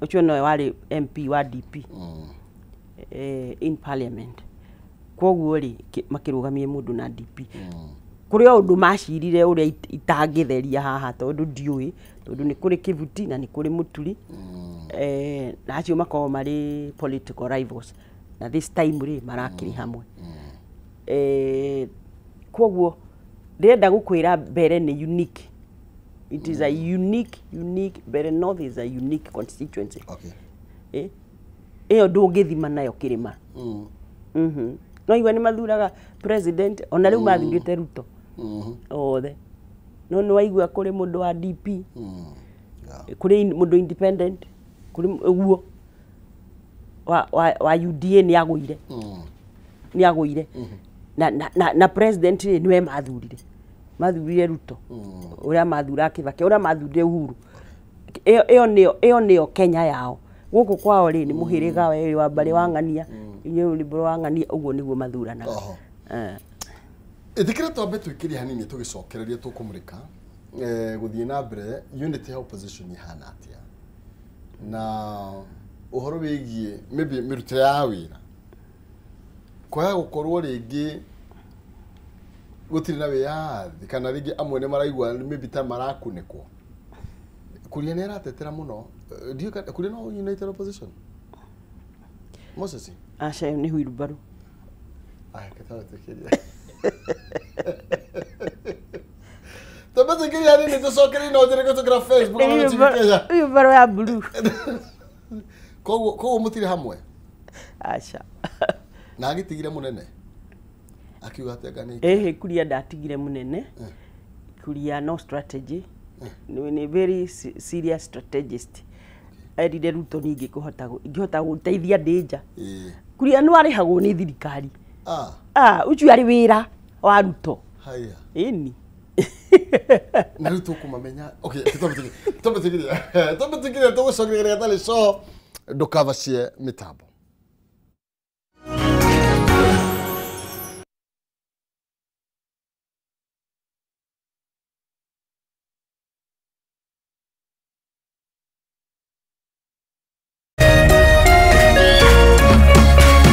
Ũcio nowe warĩ MP wa DP. In parliament. Koguo rĩ, makĩrũgamia mũndũ na DP. Kũrĩ o ũndũ macirire ũrĩa itangĩtheria haha tondũ ndiũĩ, tondũ nĩ kũrĩ Kĩbuti na nĩ kũrĩ Mũturi. Na acio makoragwo marĩ political rivals. Na this time rĩ marakĩrĩ hamwe. Koguo ndĩrenda gũkwĩra mbere nĩ unique. It is a unique unique Mbeere North is a unique constituency. Eh, ĩyo ndũngĩthima nayo kĩrĩma. No igua nĩ mathuraga president, ona rĩu mathurĩte Ruto othe, no nĩ waigua kũrĩ mũndũ wa DP, kũrĩ mũndũ independent, kũrĩ ũguo wa UDA nĩ agũire. Nĩ agũire na president rĩ, nĩwe mathurire Ruto, ũrĩa mathuraga Kibaki, ũrĩa mathurire Uhuru. Ĩyo nĩyo Kenya yao. Gũkũ kwao rĩ, nĩ mũhĩrĩga we wa mbarĩ wa ng'ania, inyuĩ nĩ mbarĩ wa ng'ania, ũguo nĩguo mathuranaga. Eh. Ĩtĩkĩra twambe twĩkĩrie hanini, tũgĩcokereria tũkũmũrĩka gũthiĩ na mbere unity ya opposition ihana atĩa, na ũhoro wĩgiĩ maybe mĩrutĩre ya wĩra kwaga gũkorwo rĩngĩ gũtirĩ na wĩyathi, kana rĩngĩ amwe nĩ maraigua maybe ta marakunĩkwo. Kuria nĩ aratetera mũno. Ndiũĩ Kuria no united opposition, Moses? Aca, ĩyo nĩ wheelbarrow. Aya, twĩkĩrie, twambe twĩkĩrie hanini, tũcokerie no njĩre gũtũkĩra Facebook na TV Kenya. Wheelbarrow ya blue. Koguo mũtirĩ hamwe? Aca. Na agĩtigire mũnene akiuga atĩ anga nĩ Ĩhĩ, Kuria ndatigire mũnene. Kuria no strategy, nĩ very serious strategist. Erire Ruto ningĩ kũhota ingĩhota gũteithia ndĩ nja. Kuria nĩ arĩhagwo nĩ thirikari. Ah. Ah, ũcio arĩ wĩra wa Ruto. Haya. Ĩni. Na rĩu tũkũmamenya. Okay, twambe twĩkĩrie, tũgũcokeria gatarĩ co, ndũkavacie mĩtambo.